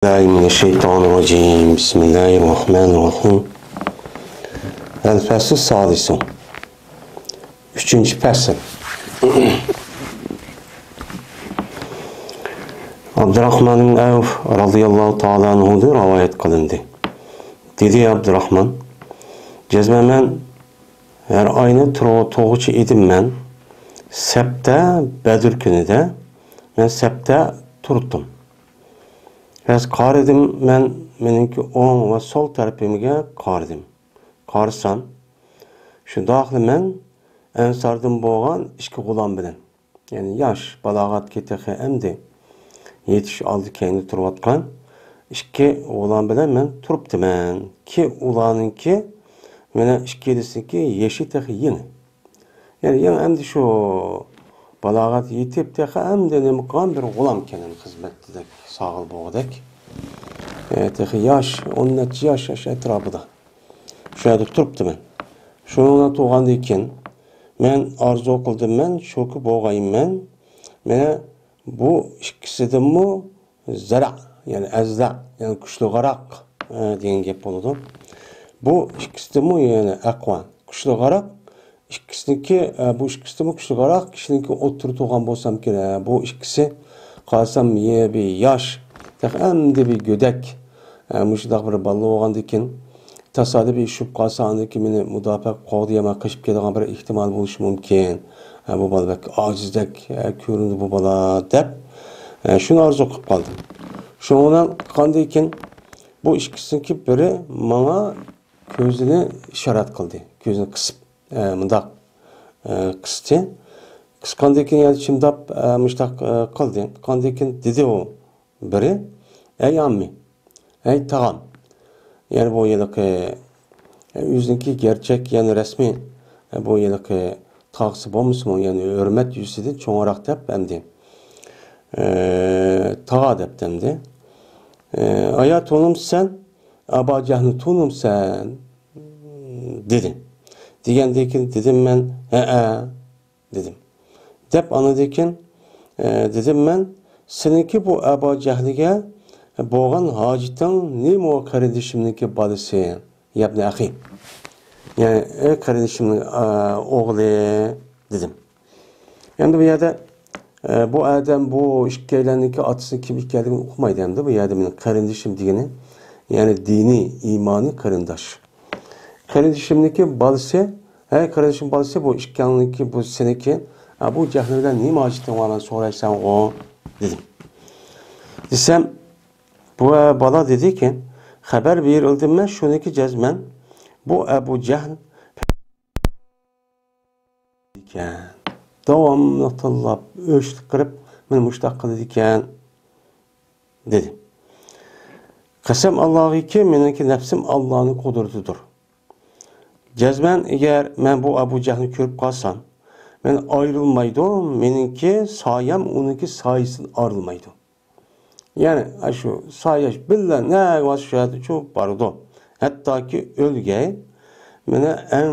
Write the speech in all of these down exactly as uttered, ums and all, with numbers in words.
بالله من الشيطان الرجيم. بسم الله الرحمن الرحيم. الفصل السادس. ئۈچىنچى پەسىل. ئابدۇراخمان ئىبن ئەۋف رازىياللاھۇ تائالا ئەنھۇدىن رىۋايەت قىلىندى. دېدى ئابدۇراخمان، جەزمەن مەن ھەر ئاينى تۇرغۇ-، تۇرغۇچى ئىدىم مەن. سەپتە، بەدر كۈنىدە مەن سەپتە تۇرۇپتۇم. بەس قارىدىم، مەن مېنىڭكى ئوڭ ۋە سول تەرىپىمگە قارىدىم. قارىسام، شۇنداقلا مەن ئەنساردىن بولغان ئىككى غۇلام بىلەن، يەنى ياش، بالاغەتكە تېخى ئەمدى يېتىش ئالدى كەينىدە تۇرۇۋاتقان ئىككى غۇلام بىلەن مەن تۇرۇپتىمەن. كى ئۇلارنىڭكى مانا ئىككىلىسىنىڭكى يېشى تېخى يېڭى. يەنى يېڭى ئەمدى شۇ بالاغەت يېتىپ، تېخى ئەمدى نېمە قىلغان بىر غۇلامكەن، خىزمەتتىدەك، ساغىل بولغۇدەك. ئە، تېخى ياش، ئون نەچچە ياش، ياش ئەتراپىدا. شۇ يەردە تۇرۇپتىمەن. شۇنىڭ بىلەن تۇرغاندىن كېيىن، مەن ئارزۇ قىلدىم، مەن شۇكى بولغايمەن. مانا بۇ ئىككىسىدىنمۇ زەرە، يەنى ئەززە، يەنى كۈچلۈكراق، ئە، دېگەن گەپ بولىدۇ. بۇ ئىككىسىدىنمۇ يەنى ئەقۋا، كۈچلۈكراق، ئىككىسىنىڭكى، ئە، بۇ ئىككىسىدىنمۇ كۈچلۈكراق كىشىنىڭكى ئوتتۇرىدا تۇرغان بولسامكى، ئە، بۇ ئىككىسى قارىسام، يە بىر ياش، تېخى ئەمدى بىر گۆدەك، ئە، مۇشۇنداق بىر بالىلار بولغاندىكىن، تاسادىپىي چۈشۈپ قالسا، ئاندىن كېيىن مېنى مۇداپىئە قوغدىيالماي قېچىپ كېتىدىغان بىر ئېھتىمال بولۇشى مۇمكىن. ھە، بۇ بالا بەك ئاجىزدەك، ھە، كۆرۈندى بۇ بالا، دەپ، ھە، شۇنى ئارزۇ قىلىپ قالدىم. شۇنىڭ بىلەن قىلغاندىن كېيىن بۇ ئىككىسىنىڭكى بىرى ماڭا كۆزىنى ئىشارەت قىلدى. كۆزىنى قىسىپ، ھە، مۇنداق، ھە، قىستى. قىسقاندىن كېيىن يەنە چىمداپ، ھە، مۇشۇنداق، ھە، قىلدى. قىلغاندىن كېيىن دېدى ئۇ. بىرى، ئەي ئاممى، ئەي تاغام. يەنى بۇ ھېلىقى، ئۆزىنىڭكى گەرچەك، يەنى رەسمىي، بۇ ھېلىقى تاغىسى بولمىسىمۇ، يەنى ھۆرمەت يۈزىسىدىن چوڭراق دەپ ئەمدى، ئە، تاغا دەپتۇ ئەمدى. ئە، ئايا تونۇمسەن؟ ئەبا جەھلنى تونۇمسەن؟ دېدى. دېگەندىن كېيىن دېدىم مەن، ھەئە. دېدىم. دەپ ئاندىن كېيىن، ئە، دېدىم مەن، سېنىڭكى بۇ ئەبا جەھلىگە بولغان ھاجىتىڭ نېمە، ئۇ قېرىندىشىمنىڭكى بالىسى، يەبنى ئەخى. يەنى، ئەي قېرىندىشىمنىڭ، ئە، ئوغلى، دېدىم. ئەمدى بۇ يەردە، ئە، بۇ ئادەم بۇ ئىككىيلەننىڭكى ئاتىسىنىڭ كىم ئىكەنلىكىنى ئۇقمايدۇ ئەمدى بۇ يەردە مېنىڭ قېرىندىشىم دېگىنى. يەنى دىنىي، ئىمانىي قېرىنداش. قېرىندىشىمنىڭكى بالىسى، ھەي، قېرىندىشىم بالىسى، بۇ ئىككىڭنىڭكى، بۇ سېنىڭكى، ھە، بۇ جەھلى بىلەن نېمە ھاجىتىڭ بار مەن سورايسەنغۇ؟ دېدىم. دېسەم، بۇ بالا دېدىكى، خەۋەر بېرىلدىممۇ شۇنىڭكى جەزمەن، بۇ ئەبۇ جەھل ئىكەن. داۋاملىق تىللاپ، ئۆچلۈك قىلىپ، مېنى مۇشۇنداق قىلىدىكەن. دېدى. قەسەم ئاللاغىكى، مېنىڭكى نەپسىم ئاللانىڭ قۇدرىتىدۇر. جەزمەن، ئەگەر مەن بۇ ئەبۇ جەھلنى كۆرۈپ قالسام، مەن ئايرىلمايدۇ، مېنىڭكى سايەم ئۇنىڭكى سايىسىدىن ئايرىلمايدۇ. يەنى، ئاشۇ سايە بىللە نەگە بارسا شۇ يەردە شۇ بارىدۇ. ھەتتاكى ئۆلگەي، مانا ئەڭ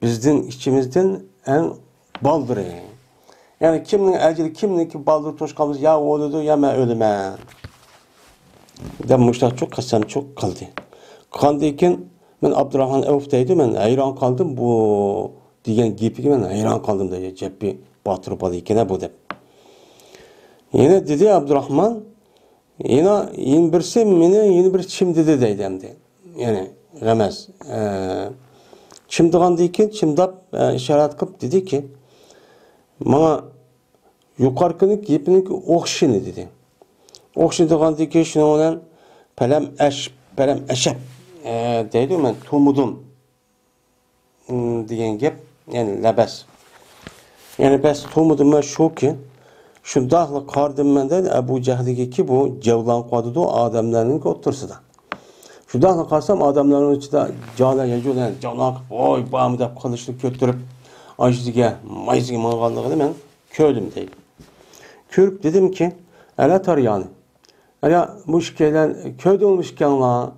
بىزدىن ئىچىمىزدىن ئەڭ بالدۇرى. يەنى كىمنىڭ ئەجىلى، كىمنىڭكى بالدۇر توشقان بولسا، يا ئۇ ئۆلىدۇ، يا مەن ئۆلىمەن. دەپ مۇشۇنداق چوق قەسەم چوق قىلدى. قىلغاندىن كېيىن مەن ئابدۇراخمان ئەۋف دەيدۇ، مەن ھەيران قالدىم، بۇ دېگەن گېپىگە مەن ھەيران قالدىم دەيدۇ، جەپپى باتۇر بالا ئىكەن بۇ دەپ. يەنە دېدى ئابدۇراخمان، يەنە، يەنە بىرسى مېنى يەنە بىر چىمدىدى دەيدۇ ئەمدى. يەنى غەمەز، ئە، چىمدىغاندىن كېيىن چىمداپ، ئە، ئىشارەت قىلىپ دېدىكى، ماڭا يۇقىرىقىنىڭ گېپىنىڭ ئوخشىشىنى دېدى. ئوخشىشىنى دېگەندىن كېيىن شۇنىڭ بىلەن پەلەم ئەش-، پەلەم ئەشەپ، ئە، دەيدۇ، مەن تۇمۇدۇم، ئىم، دېگەن گەپ، يەنى لەبەس. يەنى بەس تۇمۇدۇم مەن شۇكى، شۇنداقلا قارىدىم مەن دەيدۇ، ئەبۇ جەھلىگىكى بۇ جەۋلان قىلىۋاتىدۇ ئادەملەرنىڭ ئوتتۇرىسىدا. شۇنداقلا قارىسام ئادەملەرنىڭ ئىچىدە جالا يەجۇلەن جالا قىلىپ، ۋاي بارمۇ دەپ قىلىشنى كۆتۈرۈپ، ئاجىزىگە، مايزىگە ماڭغانلىقىنى مەن كۆردۈم دەيدۇ. كۆرۈپ دېدىمكى، ئەلە تاريانى، ئەلە مۇشۇ ئىككىيلەن كۆردۈڭمۇ ئىككىڭلار؟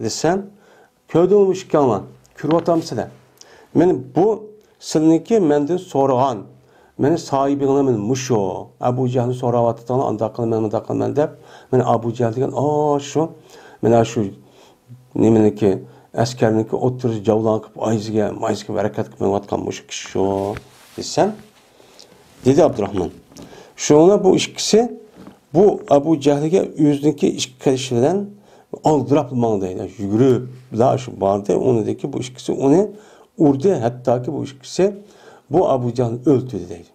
دېسەم، كۆردۈڭمۇ ئىككىڭلار، كۆرۈۋاتامسىلەر؟ مەن بۇ سىلىنىڭكى مەندىن سورىغان، مېنى ساھىبىڭنى مېنى مۇشۇ ئەبۇ جەھلنى سوراۋاتىدىغان، ئانداق قىلىمەن، مۇنداق قىلىمەن دەپ، مېنى ئەبۇ جەھل دېگەن ئاشۇ، مانا شۇ نېمىنىڭكى، ئەسكەرنىڭكى ئوتتۇرىسىدا جەۋلان قىلىپ، ئايزىگە، مايزىگە ھەرىكەت قىلىپ مېڭىۋاتقان مۇشۇ كىشى شۇ، دېسەم، دېدى ئابدۇراخمان. شۇڭا بۇ ئىككىسى بۇ ئەبۇ جەھلىگە ئۆزىنىڭكى ئىككى قېرىشى بىلەن ئالدىراپلا ماڭدى، يۈگۈرۈپلا شۇ باردى. ئۇنىڭدىن كېيىن بۇ ئىككىسى ئۇنى ئۇردى، ھەتتاكى بۇ ئىككىسى بۇ ئەبۇ جەھلنى ئۆلتۈردى دەيدۇ.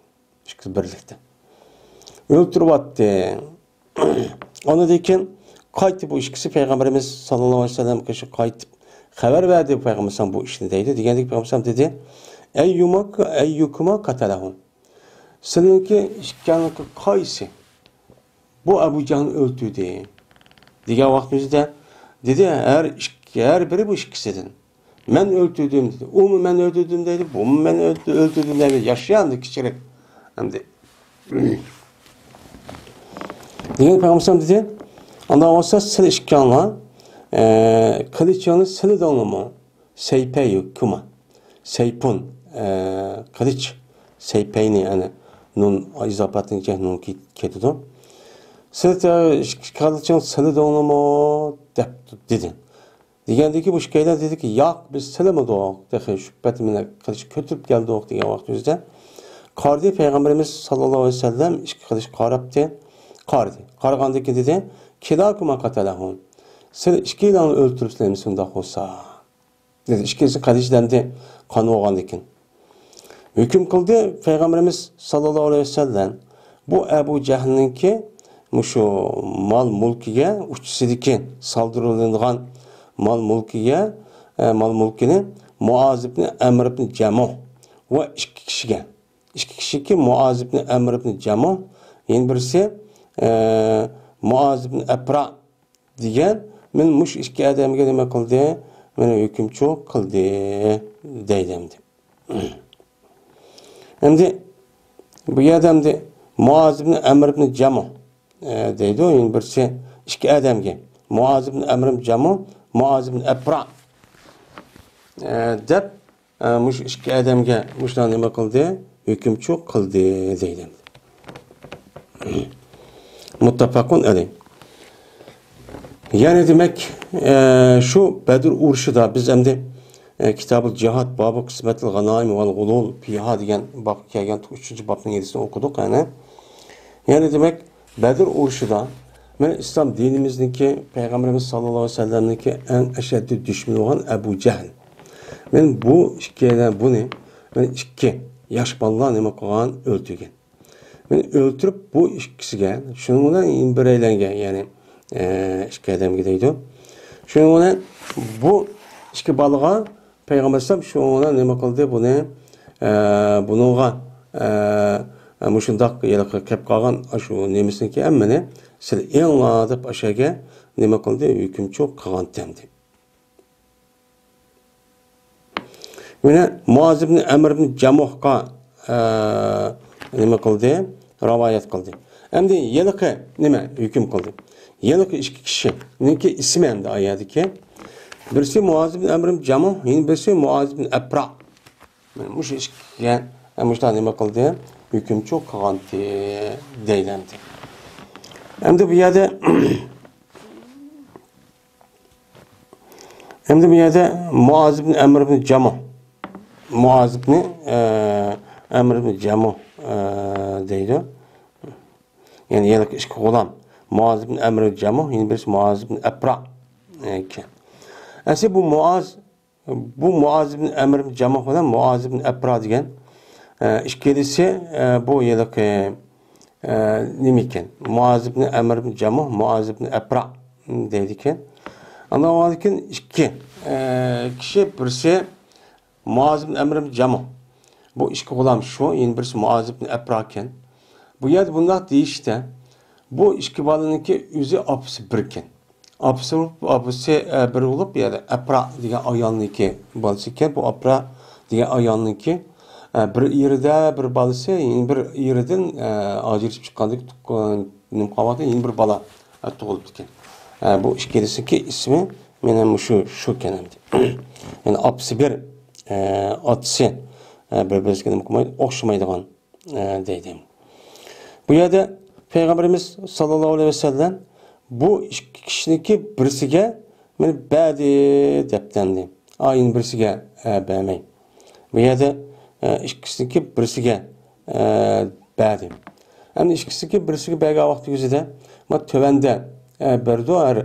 ئىككىسى بىرلىكتە ئۆلتۈرۈۋەتتى. ئاندىن كېيىن قايتتى بۇ ئىككىسى پەيغەمبىرىمىز ساللاللاھۇ ئەلەيھى ۋەسەللەمگە شۇ قايتىپ خەۋەر بەردى پەيغەمبەر بۇ ئىشنى دەيدۇ. دېگەندىكى پەيغەمبەر دېدى، ئەييۇما، ئەييۇكۇما قەتەلەھۇ. سىلىڭكى ئىككىڭلارنىڭ قايسى بۇ ئەبۇ جەھلنى ئۆلتۈردى؟ دېگەن ۋاقتىمىزدا دېدى، ھەر ئىككى، ھەر بىرى بۇ ئىككىسىدىن. مەن ئۆلتۈردۈم دېدى. ئۇمۇ مەن ئۆلتۈردۈم دەيدۇ، بۇمۇ مەن ئۆلتۈ-، ئۆلتۈردۈم دەيدۇ. ياشىيا ئەمدى كىچىكرەك. ئەمدى. دېگەن پەيغەمبەر دېدى، ئانداق بولسا سىلەر ئىككىڭلار، ئە، قىلىچىڭلارنى سېلىدىڭلارمۇ؟ سەيپەيكۇما. سەيپۇن، ئە، قىلىچ. سەيپەينى، يەنى نۇن، ئىزاپەتتىن كېيىن نۇن كېتىدۇ. سىلەر قىلىچىڭلارنى سېلىدىڭلارمۇ؟ دەپ دېدى. دېگەندىكى بۇ ئىككىيلەن دېدىكى، ياق، بىز سېلىمىدۇق، تېخى شۇ پېتى مانا قىلىچ كۆتۈرۈپ كەلدۇق دېگەن ۋاقتىمىزدا قارىدى پەيغەمبىرىمىز ساللاللاھۇ ئەلەيھى ۋەسەللەم ئىككى قىلىچ قاراپتى. قارىدى. قارىغاندىن كېيىن دېدى، كىلاكۇما قەتەلەھۇ. سىلەر ئىككىيلەننى ئۆلتۈرۈپسىلەر ئەمىسە ئۇنداق بولسا. دېدى، ئىككىسى قىلىچ دەمدى قان بولغاندىكىن. ھۆكۈم قىلدى پەيغەمبىرىمىز ساللاللاھۇ ئەلەيھى ۋەسەللەم، بۇ ئەبۇ جەھلنىڭكى مۇشۇ مال مۈلكىگە، ئۇچىسىدىكى سالدۇرۇلىدىغان مال مۈلكىگە، ئە، مال مۈلكىنى مۇئاز ئىبنى ئەمر ئىبنى جەمۇھ ۋە ئىككى كىشىگە، ئىككى كىشىكى مۇئاز ئىبنى ئەمر ئىبنى جەمۇھ، يەنە بىرسى، ئە، مۇئاز ئىبنى ئەپرا دېگەن، مەن مۇشۇ ئىككى ئادەمگە نېمە قىلدى؟ مېنى ھۆكۈمچى قىلدى، دەيدۇ ئەمدى. ئەمدى بۇ يەردە ئەمدى مۇئاز ئىبنى ئەمر ئىبنى جەمۇھ، ئە، دەيدۇ. يەنە بىرسى ئىككى ئادەمگە. مۇئاز ئىبنى ئەمر ئىبنى جەمۇھ، مۇئاز ئىبنى ئەپرا، ئە، دەپ ئە، مۇشۇ ئىككى ئادەمگە مۇشۇلار نېمە قىلدى؟ ھۆكۈمچى قىلدى دەيدۇ. مۇتتەپەقۇن ئەلەيھ. يەنى دېمەك، ئە، شۇ بەدر ئۇرۇشىدا بىز ئەمدى، ئە، كىتابۇل جىھاد، بابۇ قىسمەتىل غانائىم ۋەل غۇلۇل فىھا دېگەن بابقا كەلگەن ئۈچىنچى بابنىڭ يەتتىنچىسىنى ئوقۇدۇق. يەنى، يەنى دېمەك، بەدر ئۇرۇشىدا، مانا ئىسلام دىنىمىزنىڭكى، پەيغەمبىرىمىز ساللاللاھۇ ئەلەيھى ۋەسەللەمنىڭكى ئەڭ ئەشەددىي دۈشمىنى بولغان ئەبۇ جەھل. مانا بۇ ئىككىيلەن بۇنى، مانا ئىككى ياش بالىلار نېمە قىلغان؟ ئۆلتۈرگەن. مانا ئۆلتۈرۈپ بۇ ئىككىسىگە، شۇنىڭ بىلەن يەنە بىرەيلەنگە، يەنى، ئە، ئىككى ئادەمگە دەيدۇ. شۇنىڭ بىلەن بۇ ئىككى بالىغا پەيغەمبەر ئەلەيھىسسالام شۇڭا نېمە قىلدى بۇنى؟ ئە، بۇنىڭغا، ئە، مۇشۇنداق ھېلىقى كەپ قالغان ئاشۇ نېمىسىنىڭكى ھەممىنى سىلەر ئېڭىڭلار دەپ ئاشۇ يەرگە نېمە قىلدى؟ ھۆكۈمچى قىلغانتى ئەمدى. يەنە مۇئاز ئىبنى ئەمر ئىبنى جەمۇھقا، ئە، نېمە قىلدى؟ رىۋايەت قىلدى. ئەمدى ھېلىقى نېمە ھۆكۈم قىلدى؟ ھېلىقى ئىككى كىشىنىڭكى ئىسمى ئەمدى ئايەتتىكى. بىرسى مۇئاز ئىبنى ئەمر ئىبنى جەمۇھ، يەنە بىرسى مۇئاز ئىبنى ئەپرا. مۇشۇ ئىككىگە، مۇشۇلار نېمە قىلدى؟ ھۆكۈمچى قىلغانتى دەيدۇ ئەمدى. ئەمدى بۇ يەردە، ئەمدى بۇ يەردە مۇئاز ئىبنى ئەمر ئىبنى جەمۇھ. مۇئاز ئىبنى، ئە، ئەمر ئىبنى جەمۇھ، ئە، دەيدۇ. يەنى ھېلىقى ئىككى غۇلام. مۇئاز ئىبنى ئەمر ئىبنى جەمۇھ، يەنە بىرسى مۇئاز ئىبنى ئەپرا ئىكەن. ئەسلى بۇ مۇئاز، بۇ مۇئاز ئىبنى ئەمر ئىبنى جەمۇھ بىلەن مۇئاز ئىبنى ئەپرا دېگەن، ئە، ئىككىلىسى، ئە، بۇ ھېلىقى، ئە، نېمە ئىكەن؟ مۇئاز ئىبنى ئەمر ئىبنى جەمۇھ، مۇئاز ئىبنى ئەپرا دەيدىكەن. ئاندىن كېيىن ئىككى، ئە، كىشى، بىرسى مۇئاز ئىبنى ئەمر ئىبنى جەمۇھ. بۇ ئىككى غۇلام شۇ، يەنە بىرسى مۇئاز ئىبنى ئەپرا ئىكەن. بۇ يەردە بۇنداق دېيىشتە، بۇ ئىككى بالىنىڭكى ئۆزى ئاپىسى بىر ئىكەن. ئاپىسى، ئاپىسى، ئە، بىر بولۇپ، يەنى ئەپرا دېگەن ئايالنىڭكى بالىسى ئىكەن. بۇ ئەپرا دېگەن ئايالنىڭكى، ئە، بىر ئېرىدە بىر بالىسى، يەنە بىر ئېرىدىن، ئە، ئاجرىشىپ چىققاندىكى تۇغ-، نېمە قالغانتى، يەنە بىر بالا، ئە، تۇغۇلۇپتىكەن. ئە، بۇ ئىككىلىسىنىڭكى ئىسمى مانا مۇشۇ، شۇ ئىكەن ئەمدى. يەنى ئاپىسى بىر، ئە، ئاتىسى، ئە، بىر-بىرسىگە نېمە قىلمايدۇ، ئوخشىمايدىغان. ئە، دەيدۇ. بۇ يەردە پەيغەمبىرىمىز ساللاللاھۇ ئەلەيھى ۋەسەللەم بۇ ئىككى كىشىنىڭكى بىرسىگە مېنى بەردى دەپتەمدى. ئايىنى بىرسىگە، ئە، بەرمەي. بۇ يەردە، ئە، ئىككىسىنىڭكى بىرسىگە، ئە، بەردى. ئەمدى ئىككىسىنىڭكى بىرسىگە بەرگەن ۋاقتى يۈزىدە، ما تۆۋەندە، ئە، بەردى ھەر،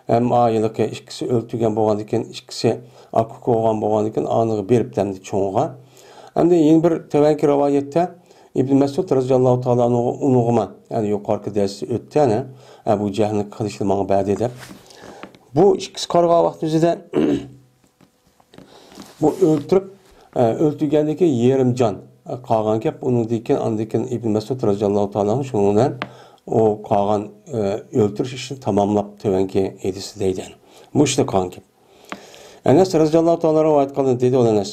ھەم ئائىلىقى ئىككىسى ئۆلتۈرگەن بولغاندىكىن، ئىككىسى ئاكا بولغان بولغاندىكىن، ئانىغا بېرىپتەمدى چوڭىغا. ئەمدى يەنە بىر تۆۋەنكى رىۋايەتتە، ئىبن مەسئۇد رەزىياللاھۇ تائالا ئەنھۇ ئۇنىڭغىمۇ، يەنى يۇقىرىقى دەرستە ئۆتتى، يەنى ئەبۇ جەھلنىڭ قىلىچىنى ماڭا بەردى دەپ. بۇ ئىككىسى قارىغان ۋاقتى يۈزىدە بۇ ئۆلتۈرۈپ، ئە، ئۆلتۈرگەندىن كېيىن يېرىم جان، ئە، قالغان گەپ. ئۇنىڭدىن كېيىن، ئاندىن كېيىن ئىبن مەسئۇد رەزىياللاھۇ تائالا ئەنھۇ شۇنىڭ بىلەن ئۇ قالغان، ئە، ئۆلتۈرۈش ئىشىنى تاماملاپ تۆۋەنكى ھەدىسى دەيدۇ. بۇ ئىشتا قالغان گەپ. ئەنەس رەزىياللاھۇ تائالا رىۋايەت قىلدى، دېدى ئۇ ئەنەس.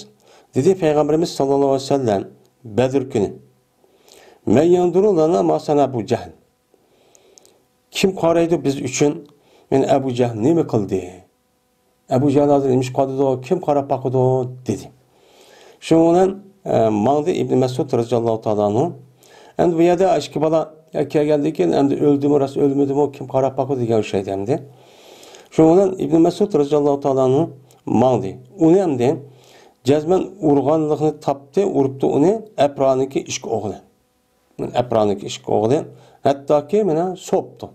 دېدى پەيغەمبىرىمىز ساللاللاھۇ ئەلەيھى ۋەسەللەم بەدر كۈنى، مەن يەنزۇرۇ لەنا ما سەنە ئەبۇ جەھل. كىم قارايدۇ بىز ئۈچۈن؟ يەنى ئەبۇ جەھل نېمە قىلدى؟ ئەبۇ جەھل ھازىر نېمە ئىش قىلىدۇ؟ كىم قاراپ باقىدۇ؟ دېدى. شۇنىڭ بىلەن، ئە، ماڭدى ئىبن مەسئۇد رەزىياللاھۇ تائالا ئەنھۇ. ئەمدى بۇ يەردە ئىككى بالا، ئە، كەلگەندىن كېيىن، ئەمدى ئۆلدىمۇ، راست ئۆلمىدىمۇ، كىم قاراپ باقىدۇ دېگەن ئوخشايدۇ ئەمدى. شۇنىڭ بىلەن ئىبن مەسئۇد رەزىياللاھۇ تائالا ئەنھۇ ماڭدى. ئۇنى ئەمدى جەزمەن ئۇرغانلىقنى تاپتى، ئۇرۇپتۇ ئۇنى ئەپرانىڭكى ئىككى ئوغلى. ئەپرانىڭكى ئىككى ئوغلى ھەتتاكى مانا سوپتۇ.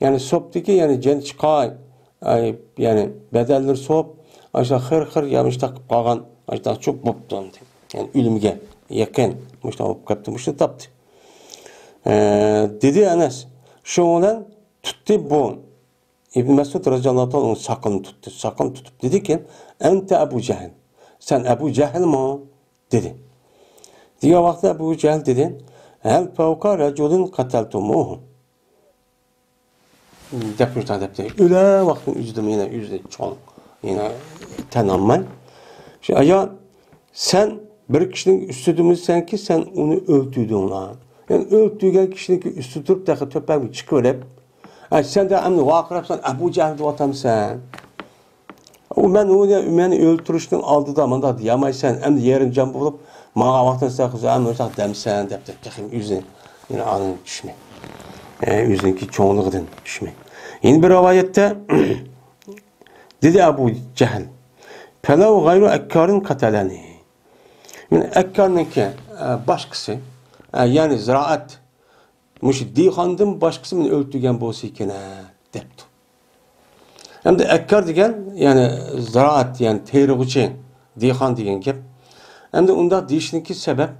يەنى سوپتىكى، يەنى جېنى چىقاي، ئەي، يەنى بەدەنلىرى سوپ، ئاشۇ خىر-خىر يا مۇشتاق قىلىپ قالغان، ئاشۇنداق چوپ بوپتۇ ئەمدى. يەنى ئۆلۈمگە يېقىن، مۇشتاق بولۇپ قاپتۇ، مۇشۇنى تاپتى. ئە، دېدى ئەنەس. شۇنىڭ بىلەن تۇتتى بۇ ئىبن مەسئۇد رەزىياللاھۇ تائالا ئۇنىڭ ساقىلىنى تۇتتى. ساقىلىنى تۇتۇپ دېدىكى، ئەنتە ئەبۇ جەھل. سەن ئەبۇ جەھلمۇ؟ دېدى. دېگەن ۋاقىتتا ئەبۇ جەھل دېدى، ھەل فەۋقە رەجۇلىن قەتەلتۇمۇھۇ. دەپ مۇشۇنداق دەپتۇ. ئۆلە ۋاقتىنىڭ ئۆزىدىمۇ يەنە ئۆزى چوڭ، يەنە تەن ئالماي. شۇ ئايال، سەن بىر كىشىنىڭ ئۈستىدىمۇسەنكى، سەن ئۇنى ئۆلتۈردۈڭلا. يەنى ئۆلتۈرگەن كىشىنىڭكى ئۈستىدە تۇرۇپ، تېخى تۆپەڭگە چىقىۋېلىپ، ئە، سەن دە ئەمدى ۋارقىراپ، سەن ئەبۇ جەھل دەۋاتامسەن؟ ئۇ مەن ئۇنى، مېنى ئۆلتۈرۈشنىڭ ئالدىدا مۇنداق دېيەلمەيسەن، ئەمدى يېرىم جان بولۇپ، ماڭا ۋاقتىدا سەن خۇزا مۇشۇنداق دەمسەن دەپتۇ، تېخىمۇ ئۆزىنى، يەنە ئاندىن چۈشمەي. ئە، ئۆزىنىڭكى چوڭلۇقىدىن چۈشمەي. يەنە بىر رىۋايەتتە، دېدى ئەبۇ جەھل، فەلەۋ غەيرۇ ئەككارىن قەتەلەنى. مەن ئەككارنىڭكى، ئە، باشقىسى، ئە، يەنى زىرائەت، مۇشۇ دېھقاندىن باشقىسى مېنى ئۆلتۈرگەن بولسا ئىكەن-ە، دەپتۇ. ئەمدى ئەككار دېگەن، يەنى زىرائەت، يەنى تېرىغۇچى، دېھقان دېگەن گەپ. ئەمدى ئۇنداق دېيىشنىڭكى سەۋەب،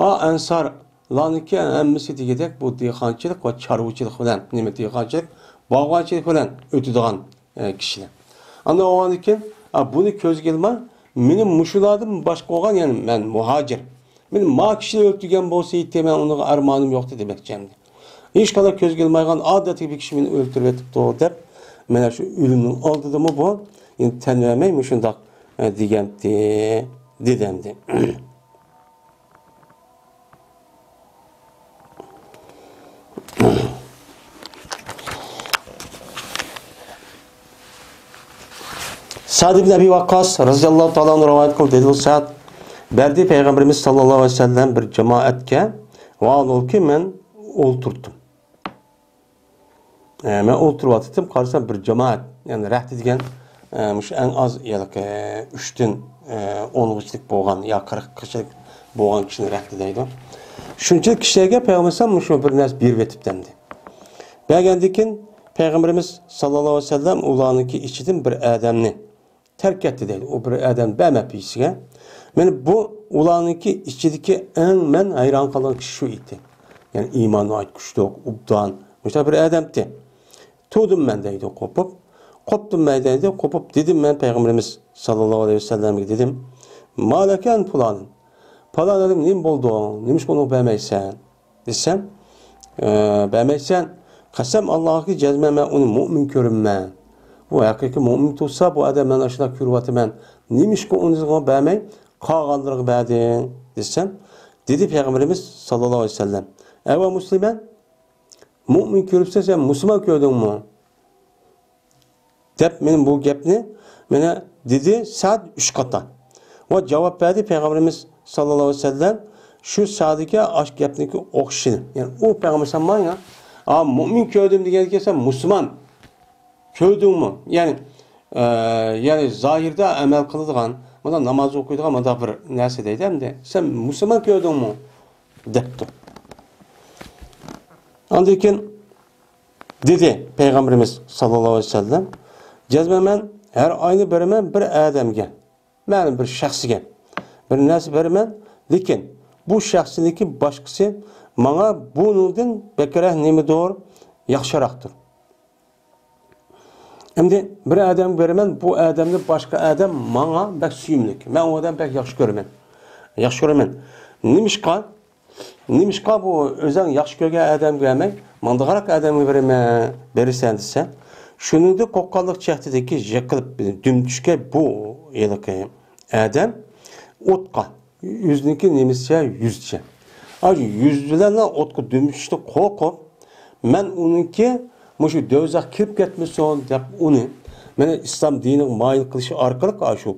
ئا، ئەنسارلارنىڭكى ھەممىسى دېگۈدەك بۇ دېھقانچىلىق ۋە چارۋىچىلىق بىلەن، نېمە، دېھقانچىلىق، باغۋەنچىلىق بىلەن ئۆتىدىغان ئە، كىشىلەر. ئاندىن بولغاندىن كېيىن، ئا، بۇنى كۆزگە ئىلماي، مېنى مۇشۇلاردىن باشقا بولغان، يەنى مەن مۇھاجىر. مېنى ما كىشى ئۆلتۈرگەن بولسا ئىدى، مەن ئۇنىڭغا ئەرمانىم يوقتى دېمەكچى ئەمدى. ھېچقانداق كۆزگە ئىلمايدىغان ئادەتتىكى بىر كىشى مېنى ئۆلتۈرۈۋېتىپتۇ دەپ، مانا شۇ ئۆلۈمنىڭ ئالدىدىمۇ بۇ، يەنى تەن بەرمەي مۇشۇنداق، ئە، دېگەنتى، دېدى ئەمدى. سەئد ئىبن ئەبى ۋەققاس رەزىياللاھۇ تائالا ئەنھۇ رىۋايەت قىلدى، دېدى سەئد، بەردى پەيغەمبىرىمىز ساللاللاھۇ ئەلەيھى ۋەسەللەم بىر جامائەتكە، ۋاھالبۇلكى مەن ئولتۇردۇم. ئە، مەن ئولتۇرۇۋاتىتتىم، قارىسام بىر جامائەت، يەنى رەھتە دېگەن، ئە، مۇشۇ ئەڭ ئاز ھېلىقى ئۈچتىن، ئە، ئونغىچىلىك بولغان يا قىرىققىچىلىك بولغان كىشىنى رەھتە دەيدۇ. شۇنچىلىك كىشىلەرگە پەيغەمبەر ئەلەيھىسسالام مۇشۇ بىر نەرسە بېرىۋېتىپتىمدى. بەرگەندىن كېيىن پەيغەمبىرىمىز ساللاللاھۇ ئەلەيھى ۋەسەللەم ئۇلارنىڭكى ئىچىدىن بىر ئادەمنى تەرك ئەتتى دەيدۇ. ئۇ بىر ئادەم بەرمەپتۇ ھېچكىمگە. مانا بۇ ئۇلارنىڭكى ئىچىدىكى ئەڭ مەن ھەيران قالغان كىشى شۇ ئىدى. يەنى ئىمانى ئاجايىپ كۈچلۈك، ئوبدان، مۇشۇنداق بىر ئادەمتى. تۇردۇم مەن دەيدۇ قوپۇپ. قوپتۇم مەن دەيدۇ قوپۇپ. دېدىم مەن پەيغەمبىرىمىز ساللاللاھۇ ئەلەيھى ۋەسەللەمگە دېدىم، ما لەكە ئەن پۇلانىن؟ پالان ئادەم نېمە بولدۇڭ؟ نېمىشقا ئۇنىڭغا بەرمەيسەن؟ دېسەم، ئە، بەرمەيسەن. قەسەم ئاللاھكى جەزمەن مەن ئۇنى مۇئمىن كۆرىمەن. بۇ ھەقىقىي مۇئمىن تۇرسا، بۇ ئادەم مەن ئاشۇنداق كۆرۈۋاتىمەن. نېمىشقا ئۇنىڭغا بەرمەي، قالغانلىرىغا بەردىڭ؟ دېسەم، دېدى پەيغەمبىرىمىز ساللاللاھۇ ئەلەيھى ۋەسەللەم، ئەۋە مۇسلىمەن؟ مۇئمىن كۆرۈپسەن، سەن مۇسۇلمان كۆردۈڭمۇ؟ دەپ، مېنىڭ بۇ گەپنى مانا دېدى سەئد ئۈچ قاتا. ۋە جاۋاب بەردى پەيغەمبىرىمىز ساللاللاھۇ ئەلەيھى ۋەسەللەم، شۇ سادىكى ئاش گەپنىكى ئوخشىشىنى. يەنى ئۇ پەيغەمبەر سەن ماڭا، ئا، مۇئمىن كۆردۈم دېگەنكەن سەن مۇسۇلمان كۆردۈڭمۇ؟ يەنى، ئە، يەنى زاھىردا ئەمەل قىلىدىغان، مانا ناماز ئوقۇيدىغان مانداق بىر نەرسە دەيدۇ ئەمدى. سەن مۇسۇلمان كۆردۈڭمۇ؟ دەپتۇ. ئاندىن كېيىن دېدى پەيغەمبىرىمىز ساللاللاھۇ ئەلەيھى ۋەسەللەم، جەزمەن مەن ھەر ئاينى بېرىمەن بىر ئادەمگە، مەلۇم بىر شەخسكە بىر نەرسە بېرىمەن، لېكىن بۇ شەخسنىڭكى باشقىسى ماڭا بۇنىڭدىن بەكرەك نېمىدۇر، ياخشىراقتۇر. ئەمدى بىر ئادەمگە بېرىمەن، بۇ ئادەمدىن باشقا ئادەم ماڭا بەك سۆيۈملۈك، مەن ئۇ ئادەمنى بەك ياخشى كۆرىمەن، ياخشى كۆرىمەن. نېمىشقا؟ نېمىشقا بۇ ئۆزۈڭ ياخشى كۆرگەن ئادەمگە بەرمەي، ماندىغىراق ئادەمگە بېرىمەن، بېرىسەن دېسە، شۇنىڭدىن قورققانلىق چەكتىدىكى يىقىلىپ دۈم چۈشكەن بۇ ھېلىقى ئادەم ئوتقا، ئۆزىنىڭكى نېمىسىچە، يۈزىچە. ئاشۇ يۈز بىلەنلا ئوتقا دۈم چۈشۈشتىن قورقۇپ، مەن ئۇنىڭكى مۇشۇ دوزاخ كىرىپ كەتمىسۇن دەپ ئۇنى، مانا ئىسلام دىنىغا مايىل قىلىش ئارقىلىق، ئاشۇ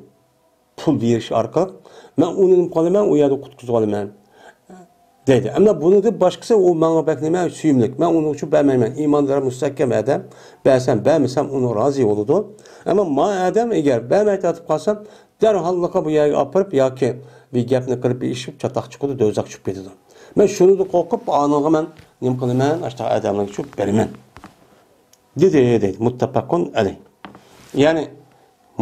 پۇل بېرىش ئارقىلىق مەن ئۇنى نېمە قىلىمەن، ئۇ يەردىن قۇتقۇزۇۋالىمەن دەيدۇ. ئەمما بۇنىڭدىن باشقىسى ئۇ ماڭا بەك نېمە سۆيۈملۈك، مەن ئۇنىڭ ئۈچۈن بەرمەيمەن، ئىماندار مۇستەھكەم ئادەم، بەرسەم بەرمىسەم ئۇنىڭ رازى بولىدۇ. ئەمما ما ئادەم ئەگەر بەرمەي تارتىپ قالسام، دەرھاللىقى بۇ يەرگە ئاپىرىپ ياكى بىر گەپنى قىلىپ بېرىشىپ چاتاق چىقىدۇ، دوزاخ چۈشۈپ كېتىدۇ. مەن شۇنىڭدىن قورقۇپ ئانىڭغا مەن نېمە قىلىمەن، ئاشۇنداق ئادەملەرگە چۈشۈپ بېرىمەن دېدى، دەيدۇ. مۇتتەپەقۇن ئەلەيھ. يەنى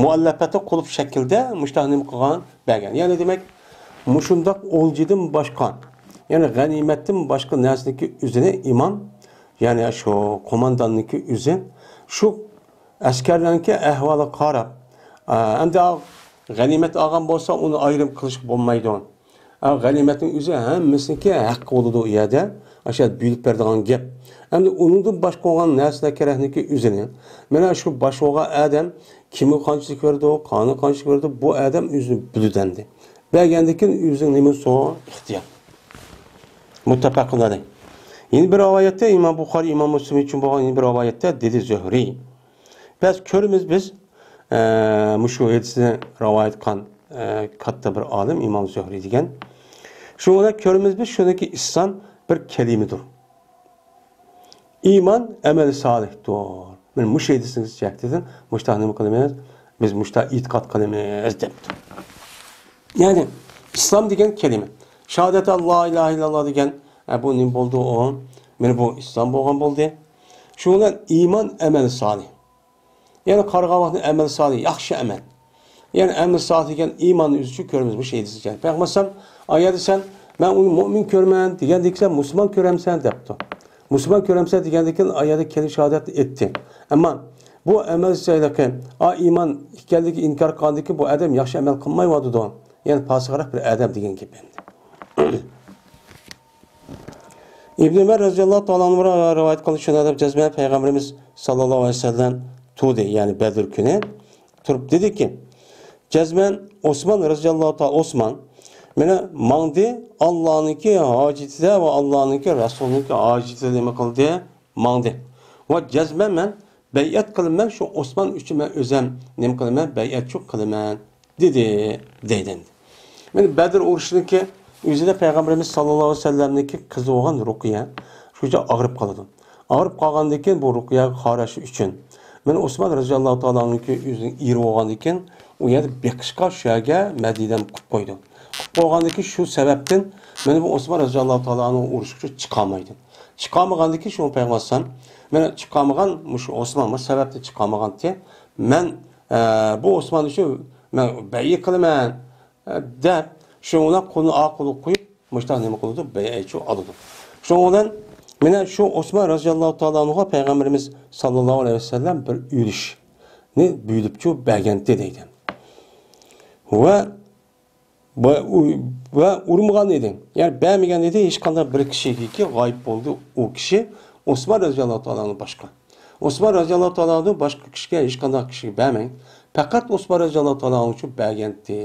مۇئەللەپەتى قۇلۇپ شەكىلدە مۇشۇنداق نېمە قىلغان، بەرگەن. يەنى دېمەك، مۇشۇنداق ئولجىدىن باشقا، يەنى غەنىيمەتتىن باشقا نەرسىنىڭكى ئۆزىنى ئىمام، يەنى شۇ قومانداننىڭكى ئۆزى، شۇ ئەسكەرلەرنىڭكى ئەھۋالىغا قاراپ، ئا، ئەمدى ئا، غەنىيمەت ئالغان بولسا، ئۇنى ئايرىم قىلىشقا بولمايدۇ. ئا، غەنىيمەتنىڭ ئۆزى ھەممىسىنىڭكى ھەققى بولىدۇ ئۇ يەردە. ئاشۇ يەردە بۆلۈپ بېرىدىغان گەپ. ئەمدى ئۇنىڭدىن باشقا بولغان نەرسىلەر كېرەكنىكى ئۆزىنى. مانا شۇ باش بولغان ئادەم كىمگە قانچىلىك بېرىدۇ، قانۇن قانچىلىك بېرىدۇ، بۇ ئادەم ئۆزىنى بىلىدۇ ئەمدى. بەرگەندىن كېيىن ئۆزىنىڭ نېمىسى ئىختىيار. مۇتتەپەقۇن ئەلەيھ. يەنە بىر رىۋايەتتە ئىمام بۇخارى، ئىمام مۇسلىم ئۈچۈن بولغان يەنە بىر رىۋايەتتە دېدى زۆھرىي. بەس كۆرىمىز بىز، ئە، مۇشۇ ھەدىسنى رىۋايەت قىلغان، ئە، كاتتا بىر ئالىم ئىمام زۆھرىي دېگەن. شۇنىڭ بىلەن كۆرىمىز بىز، شۇنىڭكى ئىسلام بىر كەلىمىدۇر. ئىمان ئەمەل سالىھتۇر. مانا مۇشۇ ھەدىسنىڭ جەھىتىدىن مۇشۇنداق نېمە قىلىمىز؟ بىز مۇشۇنداق ئېتىقاد قىلىمىز دەپتۇ. يەنى ئىسلام دېگەن كەلىمە. شاھادەت لا ئىلاھە ئىللاللا دېگەن، ئە، بۇ نېمە بولدى ئۇ؟ مانا بۇ ئىسلام بولغان بولدى. شۇنىڭ بىلەن ئىمان ئەمەل سالىھ. يەنى قارىغان ۋاقتىدا ئەمەل سالىھ، ياخشى ئەمەل. يەنى ئەمەل سالىھ دېگەن ئىماننى ئۆزى ئۈچۈن كۆرىمىز، مۇشۇ ھەدىسكە. پەيغەمبەر ئەلەيھىسسالام ئايەتتە سەن، مەن ئۇنى مۇئمىن كۆرىمەن دېگەندىن كېيىن سەن مۇسۇلمان كۆرەمسەن دەپتۇ. مۇسۇلمان كۆرەمسەن دېگەندىن كېيىن ئايەتتە كەلىمە شاھادەتنى ئېيتتى. ئەمما بۇ ئەمەل سالىھلىقى، ئا، ئىمان ئىكەنلىكى ئىنكار قىلغاندىن كېيىن بۇ ئادەم ياخشى ئەمەل قىلمايۋاتىدۇ. يەنى پاسىقراق بىر ئادەم دېگەن گەپ ئەمدى. ئىبن ئۆمەر رەزىياللاھۇ تائالا ئەنھۇ رىۋايەت قىلدى، شۇنى دەپ جەزمەن پەيغەمبىرىمىز ساللاللاھۇ ئەلەيھى ۋەسەللەم تۇردى، يەنى بەدر كۈنى تۇرۇپ دېدىكى، جەزمەن ئوسمان رەزىياللاھۇ تائالا، ئوسمان مانا ماڭدى، ئاللانىڭكى ھاجىتىدە ۋە ئاللانىڭكى رەسۇلىنىڭكى ھاجىتىدە نېمە قىلدى؟ ماڭدى. ۋە جەزمەن مەن بەيئەت قىلىمەن، شۇ ئوسمان ئۈچۈن مەن ئۆزۈم نېمە قىلىمەن؟ بەيئەتچىلىك قىلىمەن. دېدى، دەيدۇ. مانا بەدر ئۇرۇشىنىڭكى ئۆزىدە پەيغەمبىرىمىز ساللاللاھۇ ئەلەيھى ۋەسەللەمنىڭكى قىزى بولغان رۇقىيە شۇنچە ئاغرىپ قالىدۇ. ئاغرىپ قالغاندىن كېيىن بۇ رۇقىيەگە قاراشى ئۈچۈن مانا ئوسمان رەزىياللاھۇ تائالا ئەنھۇكى ئۆزىنىڭ ئېرى بولغاندىن كېيىن ئۇ يەردە بېقىشقا شۇ يەرگە مەدىنىدىن قىلىپ قويىدۇ. قىلىپ قويغاندىن كېيىن شۇ سەۋەبتىن مانا بۇ ئوسمان رەزىياللاھۇ تائالا ئەنھۇ ئۇرۇشقا چىقالمايدۇ. چىقالمىغاندىن كېيىن شۇ پەيغەمبەر ئەلەيھىسسالام، مانا چىقالمىغان مۇشۇ ئوسمان بۇ سەۋەبتىن چىقالمىغانتى. مەن، ئە، بۇ ئوسمان ئۈچۈن مەن بەيئەت قىلىمەن، ئە، دەپ، شۇنىڭ بىلەن قولىنى ئا قولىغا قويۇپ، مۇشۇنداق نېمە قىلىدۇ؟ بەيئەتچى ئالىدۇ. شۇنىڭ بىلەن مانا شۇ ئوسمان رەزىياللاھۇ تائالا ئەنھۇغا پەيغەمبىرىمىز ساللاللاھۇ ئەلەيھى ۋەسەللەم بىر ئۈلۈشنى بۆلۈپچۇ بەرگەنتى دەيدۇ. ۋە ۋە ئۇ-، ۋە ئۇرمىغان ئىدى. يەنى بەرمىگەن ئىدى، ھېچقانداق بىر كىشىگىكى غايىب بولدى ئۇ كىشى، ئوسمان رەزىياللاھۇ تائالا ئەنھۇ باشقا. ئوسمان رەزىياللاھۇ تائالا ئەنھۇ باشقا كىشىگە، ھېچقانداق كىشىگە بەرمەي، پەقەت ئوسمان رەزىياللاھۇ تائالا ئەنھۇ ئۈچۈن بەرگەنتى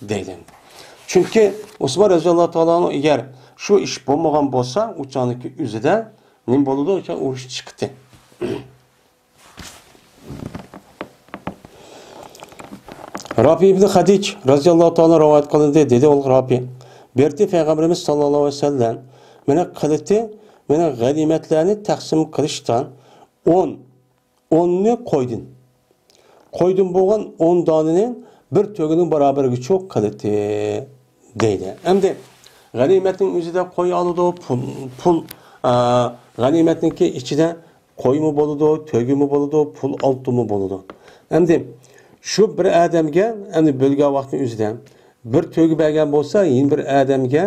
دەيدۇ. چۈنكى ئوسمان رەزىياللاھۇ تائالا ئەنھۇ ئەگەر شۇ ئىش بولمىغان بولسا، ئۇ چاغنىكى ئۆزىدە نېمە بولىدۇ؟ ئۇرۇش چىقتى. رافى ئىبن خەدىج رەزىياللاھۇ تائالا رىۋايەت قىلىندى، دېدى ئۇ رافى، بېرىپتى پەيغەمبىرىمىز ساللاللاھۇ ئەلەيھى ۋەسەللەم، مانا قىلىتى، مانا غەنىيمەتلەرنى تەقسىم قىلىشتا ئون، ئوننى قويدىن، قويدىن بولغان ئون دانىنى بىر تۆگىنىڭ باراۋىرىگىچۇ قىلىتى دەيدۇ. ئەمدى غەنىيمەتنىڭ ئۆزىدە قوي ئالىدۇ، پۇل، پۇل، ئا، غەنىيمەتنىڭكى ئىچىدە قويمۇ بولىدۇ، تۆگىمۇ بولىدۇ، پۇل ئالتۇنمۇ بولىدۇ. ئەمدى شۇ بىر ئادەمگە، ئەمدى بۆلگەن ۋاقىتنىڭ ئۆزىدە بىر تۆگە بەرگەن بولسا، يەنە بىر ئادەمگە،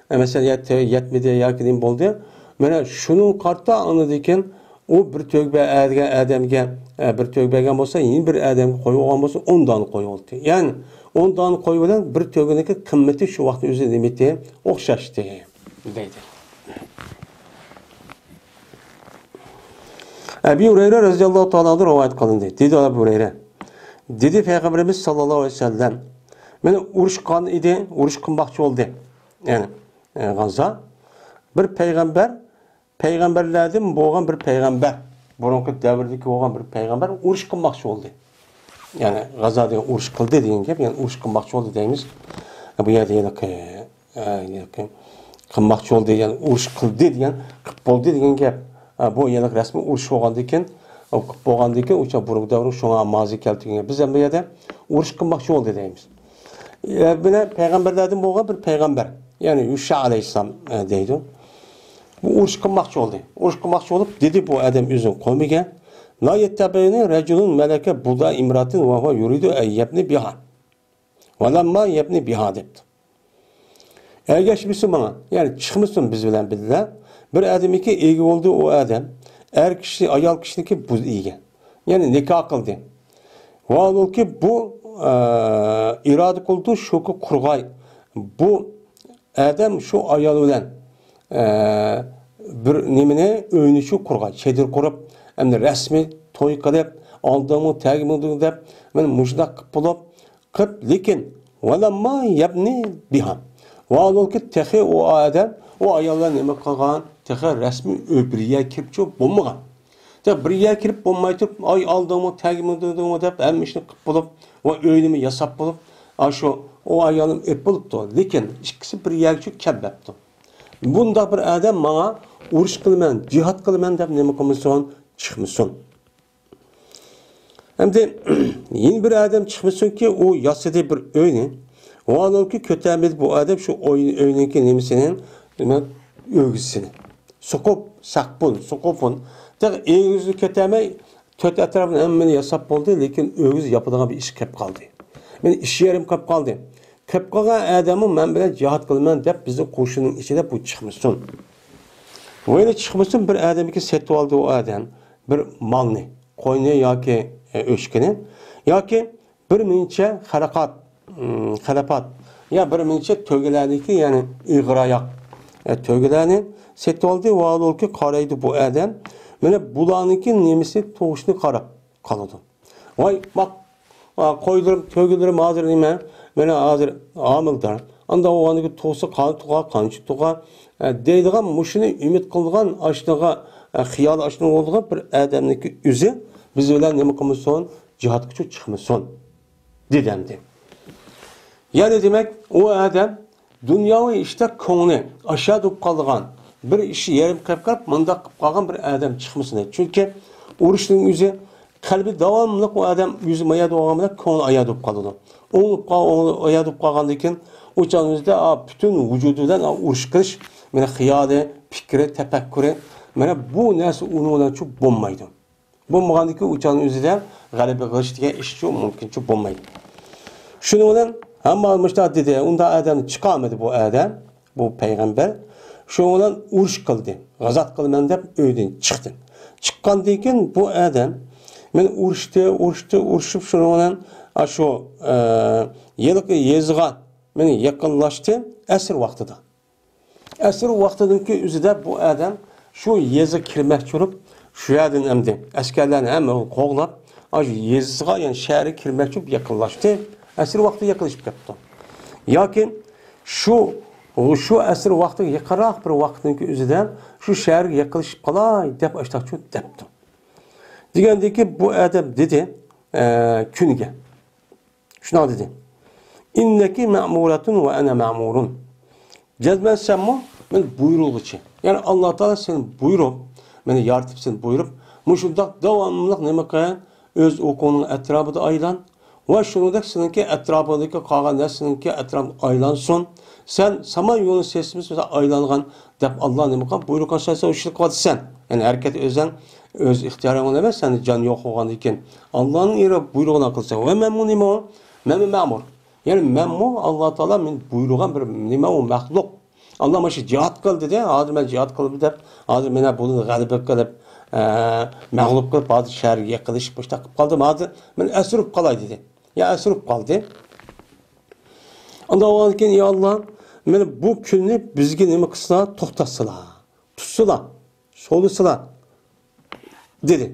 ئە، مەسىلەن، يەت-، يەتمىدى ياكى نېمە بولدى. مانا شۇنىڭغا قارىتا ئاندىن كېيىن ئۇ بىر تۆگە بەرگەن ئادەمگە، ئە، بىر تۆگە بەرگەن بولسا، يەنە بىر ئادەمگە قويۇۋالغان بولسا، ئون دانە قويۇۋالدى. يەنى ئون دانە قوي بىلەن بىر تۆگىنىڭكى قىممىتى شۇ ۋاقىتنىڭ ئۆزىدە نېمىتى ئوخشاشتى دەيدۇ. ئەبى ھۇرەيرە رەزىياللاھۇ تائالا ئەنھۇ رىۋايەت قىلىندى. دېدى ئەبۇ ھۇرەيرە. دېدى پەيغەمبىرىمىز ساللاللاھۇ ئەلەيھى ۋەسەللەم. مانا ئۇرۇش قىلغان ئىدى، ئۇرۇش قىلماقچى بولدى. يەنى، ئە، غازا. بىر پەيغەمبەر، پەيغەمبەرلەردىن بولغان بىر پەيغەمبەر، بۇرۇنقى دەۋردىكى بولغان بىر پەيغەمبەر ئۇرۇش قىلماقچى بولدى. يەنى غازا دېگەن ئۇرۇش قىلدى دېگەن گەپ، يەنى ئۇرۇش قىلماقچى بولدى دەيمىز. بۇ يەردە يەنە قى-، ئە، يەنى قى-، قىلماقچى بولدى، يەنى ئۇرۇش قىلدى دېگەن، قىلىپ بولدى دېگەن گەپ. ئە، بۇ يەنە رەسمىي ئۇرۇش بولغاندىن كېيىن، ئۇ قىلىپ بولغاندىن كېيىن، ئۇ چاغ بۇرۇنقى دەۋرنىڭ شۇڭا مازى كەلتۈرگەن گەپ. بىز ھەم بۇ يەردە ئۇرۇش قىلماقچى بولدى دەيمىز. ئە، بىلەن پەيغەمبەرلەردىن بولغان بىر پەيغەمبەر، يەنى يۇشا ئەلەيھىسسالام، ئە، دەيدۇ. بۇ ئۇرۇش قىلماقچى بولدى. ئۇرۇش قىلماقچى بولۇپ، دېدى بۇ ئادەم ئۆزىنىڭ قومىگە، لا يەتتەبىئۇنى رەجۇلۇن مەلەكە بۇدا ئىمراتىن ۋە ھۇۋا يۇرىدۇ ئەن يەبنى بىھا. ۋەلەمما يەبنى بىھا دەپتۇ. ئەگەشمىسۇن ماڭا، يەنى چىقمىسۇن بىز بىلەن بىللە. بىر ئادەمنىڭكى ئىگە بولدى ئۇ ئادەم. ئەر كىشى، ئايال كىشىنىڭكى بۇز ئىگە. يەنى نىكاھ قىلدى. ۋاھالۇكى بۇ، ئە، ئىرادە قىلدى، شۇكى قۇرغاي. بۇ ئادەم شۇ ئايال بىلەن، ئە، بىر نېمىنى، ئۆينى شۇ قۇرغاي، چېدىر قۇرۇپ، ئەمدى رەسمىي توي قىلىپ، ئالدىڭمۇ، تەگمىدىڭ دەپ، مانا مۇشۇنداق قىلىپ بولۇپ، قىپ، لېكىن، ۋەلەمما يەبنى بىھا. ۋاھالۇكى تېخى ئۇ ئادەم، ئۇ ئايال بىلەن نېمە قىلغان، تېخى رەسمىي ئۆي بىر يەرگە كىرىپچۇ بولمىغان. تېخى بىر يەرگە كىرىپ بولماي تۇرۇپ، ئاي، ئالدىڭمۇ، تەگمىدىڭمۇ دەپ، ھەممە ئىشنى قىپ بولۇپ، ۋە ئۆينىمۇ ياساپ بولۇپ، ئاشۇ، ئۇ ئايالنى ئېلىپ بولۇپتۇ. لېكىن ئىككىسى بىر يەرگىچۇ كەلمەپتۇ. بۇنداق بىر ئادەم ماڭا ئۇرۇش قىلىمەن، جىھاد قىلىمەن دەپ نېمە قىلمىسۇن، چىقمىسۇن. ئەمدى يەنە بىر ئادەم چىقمىسۇنكى، ئۇ ياسىدى بىر ئۆينى. ۋاھالۇكى كۆتەرمىدى بۇ ئادەم شۇ ئۆي-، ئۆينىڭكى نېمىسىنى، نېمە، ئۆگزىسىنى. سوقۇپ، سەقپۇن، سوقۇپۇن. تېخى ئۆگزىنى كۆتەرمەي، تۆت ئەتراپنى ھەممىنى ياساپ بولدى، لېكىن ئۆگزە ياپىدىغان بىر ئىش قېلىپ قالدى. مېنىڭ ئىش يېرىم قېلىپ قالدى. قېلىپ قالغان ئادەممۇ مەن بىلەن جىھاد قىلىمەن دەپ بىزنىڭ قوشۇننىڭ ئىچىدە بۇ چىقمىسۇن. ۋەيلى چىقمىسۇن، بىر ئادەمگە سېتىۋالدى ئۇ ئادەم بىر مالنى، قوينى ياكى، ئە، ئۆچكىنى، ياكى بىر مۇنچە خەلقات، ئىم، خەلپات، يا بىر مۇنچە تۆگىلەرنىكى، يەنى ئېغىر ئاياق، ئە، تۆگىلەرنى سېتىۋالدى. ۋاھالۇكى قارايدۇ بۇ ئادەم، مانا بۇلارنىڭكى نېمىسى تۇغۇشىنى قاراپ قالىدۇ. ۋاي، باق، ئا، قويلىرىم، تۆگىلىرىم ھازىر نېمە؟ مانا ھازىر ھامىلىدار. ئانداق بولغاندىكى تۇغسا قانچە تۇغار، قانچە تۇغار، ئە، دەيدىغان، مۇشۇنى ئۈمىد قىلىدىغان، ئاشۇنىڭغا، ئە، خىيالى ئاشۇنىڭغا بولىدىغان بىر ئادەمنىڭكى ئۆزى بىز بىلەن نېمە قىلمىسۇن؟ جىھادقىچۇ چىقمىسۇن، دېدى ئەمدى. يەنى دېمەك، ئۇ ئادەم دۇنياۋى ئىشتا كۆڭلى ئاشا بولۇپ قالىدىغان، بىر ئىشى يېرىم قېلىپ قېلىپ، مۇنداق قىلىپ قالغان بىر ئادەم چىقمىسۇن. چۈنكى ئۇرۇشنىڭ ئۆزى، قەلبى داۋاملىق ئۇ ئادەم ئۆزى مايا بولغان بىلەن كۆڭلى ئايا بولۇپ قالىدۇ. ئۇ بولۇپ قال-، ئۇ ئايا بولۇپ قالغاندىن كېيىن، ئۇ چاغنىڭ ئۆزىدە، ئا، پۈتۈن ۋۇجۇدى بىلەن، ئا، ئۇرۇش قىلىش، مانا، خىيالى، پىكرى، تەپەككۇرى، مانا، بۇ نەرسە ئۇنىڭ بىلەن شۇ بولمايدۇ. بولمىغاندىكىن ئۇ چاغنىڭ ئۆزىدە غەلىبە قىلىش دېگەن ئىشچۇ مۇمكىنچۇ بولمايدۇ. شۇنىڭ بىلەن ھەممە مۇشۇنداق دېدى، ئۇنداق ئادەمنى چىقارمىدى بۇ ئادەم، بۇ پەيغەمبەر. شۇنىڭ بىلەن ئۇرۇش قىلدى، غازات قىلىمەن دەپ ئۆيدىن چىقتى. چىققاندىن كېيىن بۇ ئادەم مېنى ئۇرۇشتى، ئۇرۇشتى، ئۇرۇشۇپ شۇنىڭ بىلەن ئاشۇ، ئە، ھېلىقى يېزىغا مېنى يېقىنلاشتى ئەسىر ۋاقتىدا. ئەسىر ۋاقتىدىكى ئۆزىدە بۇ ئادەم شۇ يېزىغا كىرمەكچى بولۇپ، شۇ يەردىن ئەمدى ئەسكەرلەرنى ھەممىنى قوغلاپ، ئاشۇ يېزىسىغا، يەنى شەھەرگە كىرمەكچى بولۇپ يېقىنلاشتى. ئەسىر ۋاقتى يېقىنلىشىپ كەپتۇ. ياكى شۇ، شۇ ئەسىر ۋاقتىغا يېقىنراق بىر ۋاقىتنىڭكى ئۆزىدە شۇ شەھەرگە يېقىنلىشىپ قالاي دەپ ئاشتاقچۇ دەپتۇ. دېگەندىكى بۇ ئادەم دېدى، ئە، كۈنگە. شۇنداق دېدى. «ئىننەكى مەمۇرەتۇن ۋە ئەنە مەمۇرۇن.» جەزمەن سەنمۇ مېنى بۇيرۇغۇچى. يەنى ئاللا تائالا سېنى بۇيرۇپ، مېنى يارىتىپ سېنى بۇيرۇپ، مۇشۇنداق داۋاملىق نېمە قىل، ئۆز ھوقۇقۇڭنىڭ ئەتراپىدا ئايلان. ۋە شۇنىڭدەك سېنىڭكى ئەتراپىڭدىكى قالغان نەرسىنىڭكى ئەتراپىدا ئايلانسۇن. سەن سامان يولىنىڭ سىستېمىسى بىلەن ئايلانغان دەپ ئاللا نېمە قىلغان؟ بۇيرۇق ئاساسىدا ئۇ ئىشنى قىلىۋاتىسەن. يەنى ھەرىكەت ئۆزەڭ، ئۆز ئىختىيارىڭ ئەمەس، سەندە جان يوق بولغاندىن كېيىن ئاللانىڭ ئېرى بۇيرۇغىنى قىلىسەن. ۋە مەنمۇ نېمە ئۇ؟ مەنمۇ مەمۇر. يەنى مەنمۇ ئاللا تائالا مېنى بۇيرۇغان بىر نېمە ئۇ مەخلۇق. ئاللا مانا شۇ جىھاد قىل دېدى. ھازىر مەن جىھاد قىلدىم دەپ، ھازىر مەن بۇنى غەلىبە قىلىپ، ئە، مەغلۇپ قىلىپ، ھازىر شەھەرگە يېقىنلىشىپ مۇشۇنداق قىلىپ قالدىم. ھازىر مەن ئەسىرىپ قالاي دېدى. يا ئەسىرىپ قالدى. ئاندىن ئۇنىڭدىن كېيىن، يا ئاللا، مانا بۇ كۈننى بىزگە نېمە قىلسىلا، توختاتسىلا، تۇتسىلا، سولىسىلا دېدى.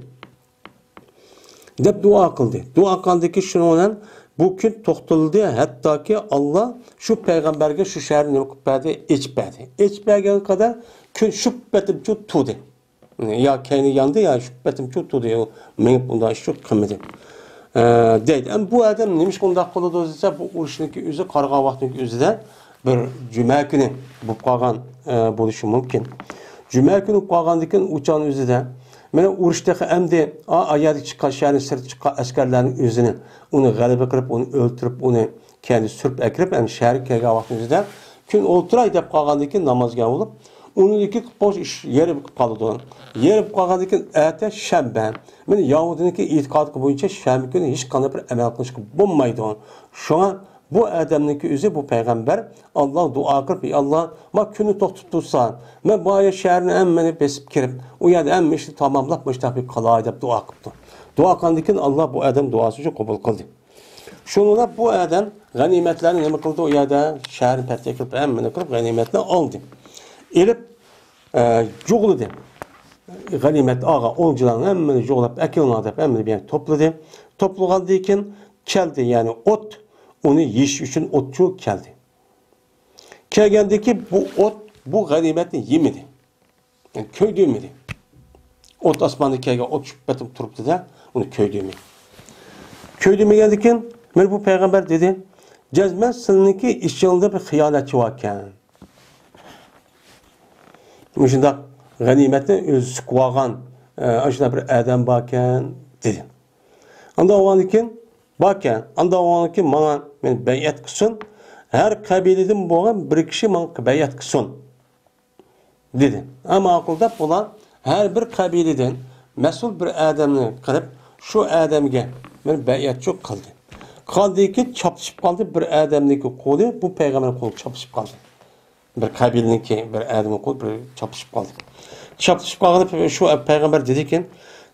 دەپ دۇئا قىلدى. دۇئا قىلغاندىن كېيىن شۇنىڭ بىلەن بۇ كۈن توختىتىلدى. ھەتتاكى ئاللا شۇ پەيغەمبەرگە شۇ شەھەرنى نېمە قىلىپ بەردى؟ ئېچىپ بەردى. ئېچىپ بەرگەنگە قەدەر كۈن شۇ پېتىمچۇ تۇردى. يا كەينى ياندى، يا شۇ پېتىمچۇ تۇردى. ئۇ مېڭىپ ئۇنداق ئىش قىلمىدى. ئە، دەيدۇ. ئەمما بۇ ئادەم نېمىشقا ئۇنداق قىلىدۇ دېسە، بۇ ئۇرۇشنىڭكى ئۆزى قارىغان ۋاقتىنىڭكى ئۆزىدە بىر جۈمە كۈنى بولۇپ قالغان، ئە، بولۇشى مۇمكىن. جۈمە كۈنى بولۇپ قالغاندىن كېيىن ئۇ چاغنىڭ ئۆزىدە مانا ئۇرۇش تېخى ئەمدى ئا، ئا يەردە چىققان، شەھەرنىڭ سىرتىدا چىققان ئەسكەرلەرنىڭ ئۆزىنى، ئۇنى غەلىبە قىلىپ، ئۇنى ئۆلتۈرۈپ، ئۇنى كەينىدىن سۈرۈپ ئەكىرىپ، ئەمدى شەھەرگە كەلگەن ۋاقتىنىڭ ئۆزىدە كۈن ئولتۇراي دەپ قالغاندىن كېيىن نامازگە بولۇپ، ئۇنىڭدىن كېيىن بولۇپ بولۇش ئىش يېرىم بولۇپ قالىدۇ. يېرىم بولۇپ قالغاندىن كېيىن ئەتە شەنبە. مانا يەھۇدىينىڭكى ئېتىقادى بويىچە شەنبە كۈنى ھېچقانداق بىر ئەمەل قىلىشقا بولمايدۇ. شۇڭا بۇ ئادەمنىڭكى ئۆزى، بۇ پەيغەمبەر ئاللاغا دۇئا قىلىپ، ئى ئاللا، ما كۈننى توختىتىپ تۇرسا، مەن بۇ يەر شەھەرنى ھەممىنى بېسىپ كىرىپ، ئۇ يەردە ھەممە ئىشنى تاماملاپ، مۇشتاق بىر قالاي دەپ دۇئا قىپتۇ. دۇئا قىلغاندىن كېيىن ئاللا بۇ ئادەم دۇئاسىنى شۇ قوبۇل قىلدى. شۇنىڭ بىلەن بۇ ئادەم غەنىيمەتلەرنى نېمە قىلدى؟ ئۇ يەردە شەھەرنى پەتھى قىلىپ، ھەممىنى قىلىپ، غەنىيمەتنى ئالدى. ئېلىپ، ئە، جۇغلىدى. غەنىيمەت ئالغان ئولجىلارنى ھەممىنى جۇغلاپ ئەكېلىڭلار دەپ، ھەممىنى بىر يەرگە توپلىدى. توپلىغاندىن كېيىن كەلدى، يەنى ئوت، ئۇنى يېيىش ئۈچۈن ئوتچۇ كەلدى. كەلگەندىن كېيىن بۇ ئوت بۇ غەنىيمەتنى يېمىدى. يەنى كۆيدۈرمىدى. ئوت ئاسماندىن كەلگەن ئوت چۈشۈپ پېتىپ تۇرۇپتۇ-دە، ئۇنى كۆيدۈرمىدى. كۆيدۈرمىگەندىن كېيىن، مانا بۇ پەيغەمبەر دېدى، جەزمەن سىلىنىڭكى ئىچىڭلاردا بىر خىيانەتچى باركەن. مۇشۇنداق غەنىيمەتنى ئۆزى سۈكۈۋالغان، ئە، ئاشۇنداق بىر ئادەم باركەن، دېدى. ئاندىن ئۇنىڭدىن كېيىن، باركەن، ئاندىن ئۇنىڭدىن كېيىن ماڭا، مېنى بەيئەت قىلسۇن، ھەر قەبىلىدىن بولغان بىر كىشى ماڭا بەيئەت قىلسۇن. دېدى. ھە، ماقۇل دەپ، ئۇلار ھەر بىر قەبىلىدىن مەسئۇل بىر ئادەمنى قىلىپ، شۇ ئادەمگە بىر بەيئەتچۇ قىلدى. قىلغاندىن كېيىن چاپلىشىپ قالدى، بىر ئادەمنىڭكى قولى بۇ پەيغەمبەرنىڭ قولىغا چاپلىشىپ قالدى. بىر قەبىلىنىڭكى بىر ئادەمنىڭ قولى بىر چاپلىشىپ قالدى. چاپلىشىپ قالغىنى شۇ پەيغەمبەر دېدىكەن،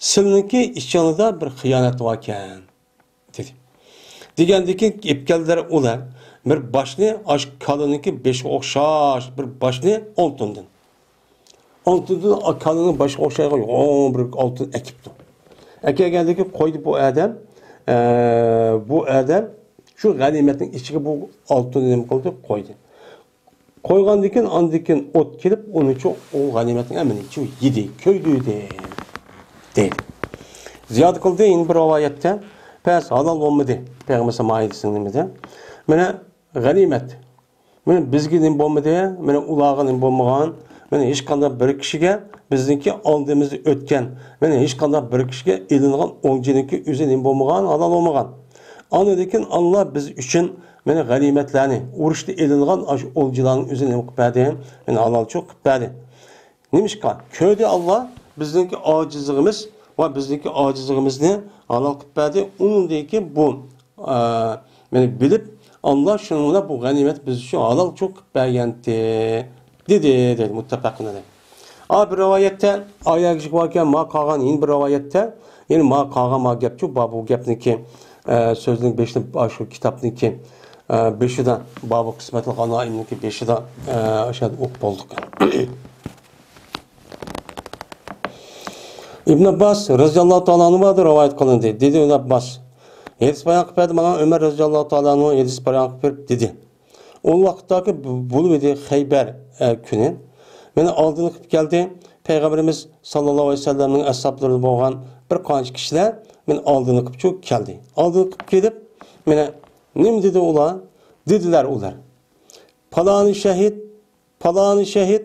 سىلىنىڭكى ئىچىڭلاردا بىر خىيانەت باركەن. دېدى. دېگەندىن كېيىن ئېلىپ كەلدىلەر ئۇلار بىر باشنى، ئاشۇ كالىنىڭكى بېشىغا ئوخشاش بىر باشنى ئالتۇندىن. ئالتۇندىن كالىنىڭ باشىغا ئوخشايدىغان يوغان بىر ئالتۇن ئەكىپتۇ. ئەكەلگەندىن كېيىن قويدى بۇ ئادەم، ئە، بۇ ئادەم شۇ غەنىيمەتنىڭ ئىچىگە بۇ ئالتۇننى نېمە قىلدى؟ قويدى. قويغاندىن كېيىن، ئاندىن كېيىن ئوت كېلىپ، ئۇنىچۇ ئۇ غەنىيمەتنىڭ ھەممىنى چۇ يېدى، كۆيدۈردى، دەيدۇ. زىيادە قىلدى، يەنە بىر رىۋايەتتە، پەس ھالال بولمىدى. پەيغەمبەر سەللەللاھۇ ئەلەيھى ۋەسەللەم ئايىتىسىنىڭ نېمىدە؟ مانا غەنىيمەت. مانا بىزگە نېمە بولمىدى؟ مانا ئۇلارغا نېمە بولمىغان؟ مانا ھېچقانداق بىر كىشىگە، بىزنىڭكى ئالدىمىزدا ئۆتكەن، مانا ھېچقانداق بىر كىشىگە ئېلىنغان ئولجىنىڭكى ئۆزى نېمە بولمىغان؟ ھالال بولمىغان. ئاندىن كېيىن ئاللا بىز ئۈچۈن مانا غەنىيمەتلەرنى، ئۇرۇشتا ئېلىنغان ئاشۇ ئولجىلارنىڭ ئۆزىنى نېمە قىلىپ بەردى؟ مانا ھالالچۇ قىلىپ بەردى. نېمىشقا؟ كۆردى ئاللا بىزنىڭكى ئاجىزلىقىمىز ۋە بىزنىڭكى ئاجىزلىقىمىزنى ھالال قىلىپ بەردى. ئۇنىڭدىن كېيىن بۇ، ئە، مانا بىلىپ، ئاللا شۇنىڭ بىلەن بۇ غەنىيمەت بىز ئۈچۈن ھالالچۇ قىلىپ بەرگەنتى، دېدى، دېدى، مۇتتەپەقۇن ئەلەيھ. ئا، بىر رىۋايەتتە، ئايەگىشىك باركەن، ما قالغان يەنە بىر رىۋايەتتە، يەنى ما قالغان ما گەپچۇ، بابۇ گەپنىكى، ئە، سۆزنىڭ بېشىدا، شۇ كىتابنىكى، ئە، بېشىدا، بابۇ قىسمەتىل غانائىمنىكى بېشىدا، ئە، ئاشۇ يەردە ئوقۇپ بولدۇق. ئىبن ئابباس رەزىياللاھۇ تائالا ئەنھۇدىن رىۋايەت قىلىندى. دېدى ئىبن ئابباس، ھەدىس بايان قىلىپ بەردى، ماڭا ئۆمەر رەزىياللاھۇ تائالا ئەنھۇ ھەدىس بايان قىلىپ بېرىپ دېدى. ئۇ ۋاقىتتاكى بولۇۋىدى خەيبەر، ئە، كۈنى. مېنى ئالدىنقى كېلىپ كەلدى. پەيغەمبىرىمىز ساللاللاھۇ ئەلەيھى ۋەسەللەمنىڭ ئەسھابلىرىدىن بولغان بىر قانچە كىشىلەر مېنى ئالدىنقى چۈ كەلدى. ئالدىنقى كېلىپ، مېنى نېمە دېدى ئۇلار؟ دېدىلەر ئۇلار. پالانى شەھىد، پالانى شېھىت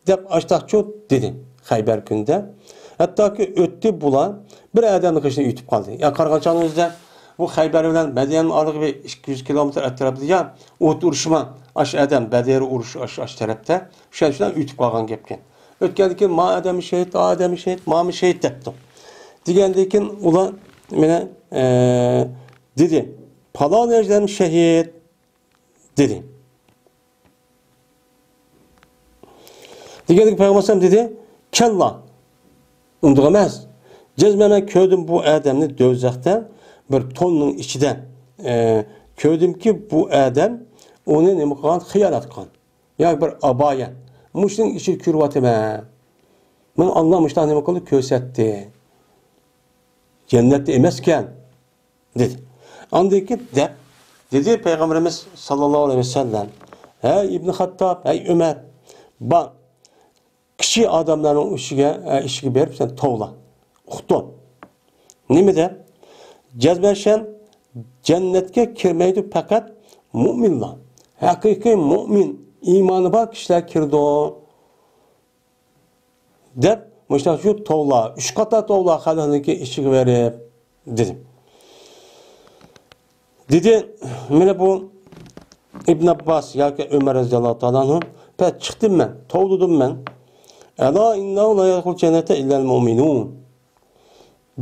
دەپ ئاشتاقچۇ دېدى خەيبەر كۈنىدە. ھەتتاكى ئۆتتى بۇلار، بىر ئادەمنىڭ قېشىدىن ئۆتۈپ قالدى. يا قارىغان چاغنىڭ ئۆزىدە بۇ خەيبەر بىلەن بەدەننىڭ ئارىلىقى بىر ئىككى يۈز كىلومېتىر ئەتراپىدا يا ئوت ئۇرۇشما، ئاش ئادەم، بەدەر ئۇرۇش ئاش، ئاش تەرەپتە، شۇ شۇنداق ئۆتۈپ قالغان گەپكەن. ئۆتكەندىن كېيىن، ما ئادەممۇ شېھىت، ئا ئادەممۇ شېھىت، مامۇ شېھىت دەپتۇ. دېگەندىن كېيىن ئۇلار مانا، ئە، دېدى، پالان ئادەم شېھىت دېدى. دېگەندىكىن پەيغەمبەر ئەلەيھىسسالام دېدى، كەللا، ئۇنداق ئەمەس. جەزمەن مەن كۆردۈم بۇ ئادەمنى دوزاختا بىر توننىڭ ئىچىدە، ئە، كۆردۈمكى بۇ ئادەم ئۇنى نېمە قىلغان؟ خىيانەت قىلغان. ياكى بىر ئابايە. مۇشۇنىڭ ئىچىدە كۆرۈۋاتىمەن. مانا ئاللا مۇشۇنداق نېمە قىلدى؟ كۆرسەتتى. جەننەتتە ئەمەسكەن. دېدى. ئاندىن كېيىن دەپ، دېدى پەيغەمبىرىمىز ساللاللاھۇ ئەلەيھى ۋەسەللەم، ھەي ئىبنى خەتتاب، ھەي ئۆمەر، بار، كىچىك ئادەملەرنىڭ ئىشىگە، ئە، ئىشىگە بېرىپ سەن توۋلا، ئۇقتۇر. نېمە دەپ؟ جەزمەن سەن جەننەتكە كىرمەيدۇ پەقەت مۇئمىنلار. ھەقىقىي مۇئمىن، ئىمانى بار كىشىلەر كىرىدۇ. دەپ، مۇشۇنداق شۇ توۋلا، ئۈچ قاتار توۋلا خەلقنىڭكى ئىچىگە بېرىپ، دېدى. دېدى، مانا بۇ ئىبن ئابباس ياكى ئۆمەر رەزىياللاھۇ تائالا ئەنھۇ، پەت چىقتىم مەن، توۋلىدىم مەن. ئەلا ئىننەھۇ لا يەدخۇلۇل جەننەتە ئىللەل مۇئمىنۇن.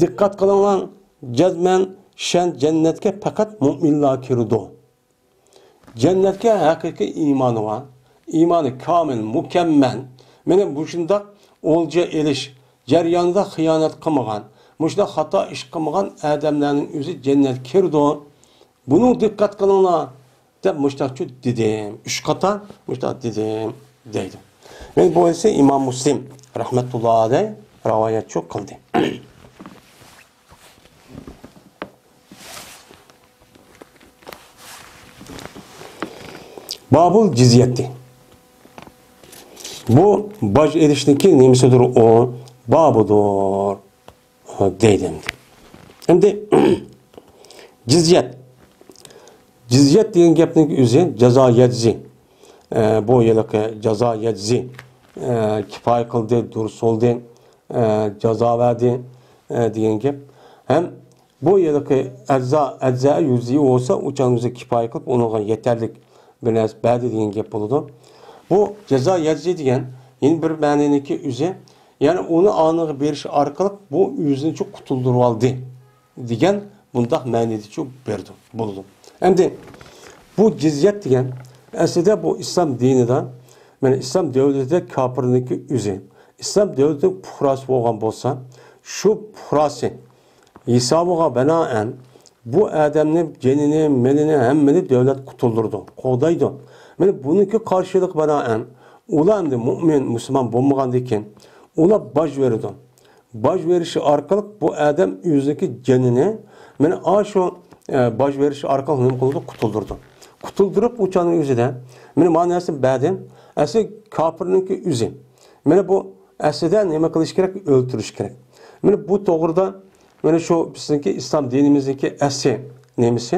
دىققەت قىلىڭلار، جەزمەن شەن جەننەتكە پەقەت مۇئمىنلار كىرىدۇ. جەننەتكە ھەقىقىي ئىمانى بار، ئىمانى كامىل، مۇكەممەل، مانا مۇشۇنداق ئولجا ئېلىش جەريانىدا خىيانەت قىلمىغان، مۇشۇنداق خاتا ئىش قىلمىغان ئادەملەرنىڭ ئۆزى جەننەتكە كىرىدۇ. بۇنىڭغا دىققەت قىلىڭلار، دەپ مۇشۇنداقچۇ دېدىم. ئۈچ قاتار مۇشۇنداق دېدىم، دەيدۇ. مانا بۇ ھەدىسنى ئىمام مۇسلىم رەھمەتۇللا ئەلەيھ رىۋايەتچۇ قىلدى. بابۇل جىزيەتى. بۇ باج ئېلىشنىڭكى نېمىسىدۇر ئۇ؟ بابىدۇر، دەيدۇ ئەمدى. ئەمدى جىزيەت. جىزيەت دېگەن گەپنىڭ ئۆزى جازا يەجزى. ئە، بۇ ھېلىقى جازا يەجزى. ئە، كىپايە قىلدى، دۇرۇس بولدى. ئە، جازا بەردى، ئە، دېگەن گەپ. ھەم بۇ ھېلىقى ئەجزا، ئەجزا يۇزى بولسا، ئۇ چاغنىڭ ئۆزى كىپايە قىلىپ، ئۇنىڭغا يېتەرلىك بىر نەرسە بەردى دېگەن گەپ بولىدۇ. بۇ جازا يەجزى دېگەن يەنە بىر مەنىنىڭكى ئۆزى، يەنى ئۇنى ئانىغا بېرىش ئارقىلىق بۇ ئۆزىنى قۇتۇلدۇرۇۋالدى دېگەن بۇنداق مەنىدىچۇ بېرىدۇ، بولىدۇ. ئەمدى بۇ جىزيەت دېگەن ئەسلىدە بۇ ئىسلام دىنىدا، مانا ئىسلام دۆلىتىدە كاپىرنىڭكى ئۆزى، ئىسلام دۆلىتىنىڭ پۇقراسى بولغان بولسا، شۇ پۇقراسى ھېسابىغا بىنائەن بۇ ئادەمنى جېنىنى، مېلىنى، ھەممىنى دۆلەت قۇتۇلدۇرىدۇ، قوغدايدۇ. مانا بۇنىڭكى قارشىلىقى بىنائەن ئۇلار ئەمدى مۇئمىن، مۇسۇلمان بولمىغاندىن كېيىن ئۇلار باج بېرىدۇ. باج بېرىشى ئارقىلىق بۇ ئادەم ئۆزىنىڭكى جېنىنى، مانا ئاشۇ، ئە، باج بېرىشى ئارقىلىق نېمە قىلىدۇ؟ قۇتۇلدۇرىدۇ. قۇتۇلدۇرۇپ ئۇ چاغنىڭ ئۆزىدە، مانا، مانا نەرسىنى بەردى. ئەسلى كاپىرنىڭكى ئۆزى. مانا بۇ ئەسلىدە نېمە قىلىش كېرەك؟ ئۆلتۈرۈش كېرەك. مانا بۇ توغرىدا، مانا شۇ بىزنىڭكى ئىسلام دىنىمىزنىڭكى ئەسلى نېمىسى؟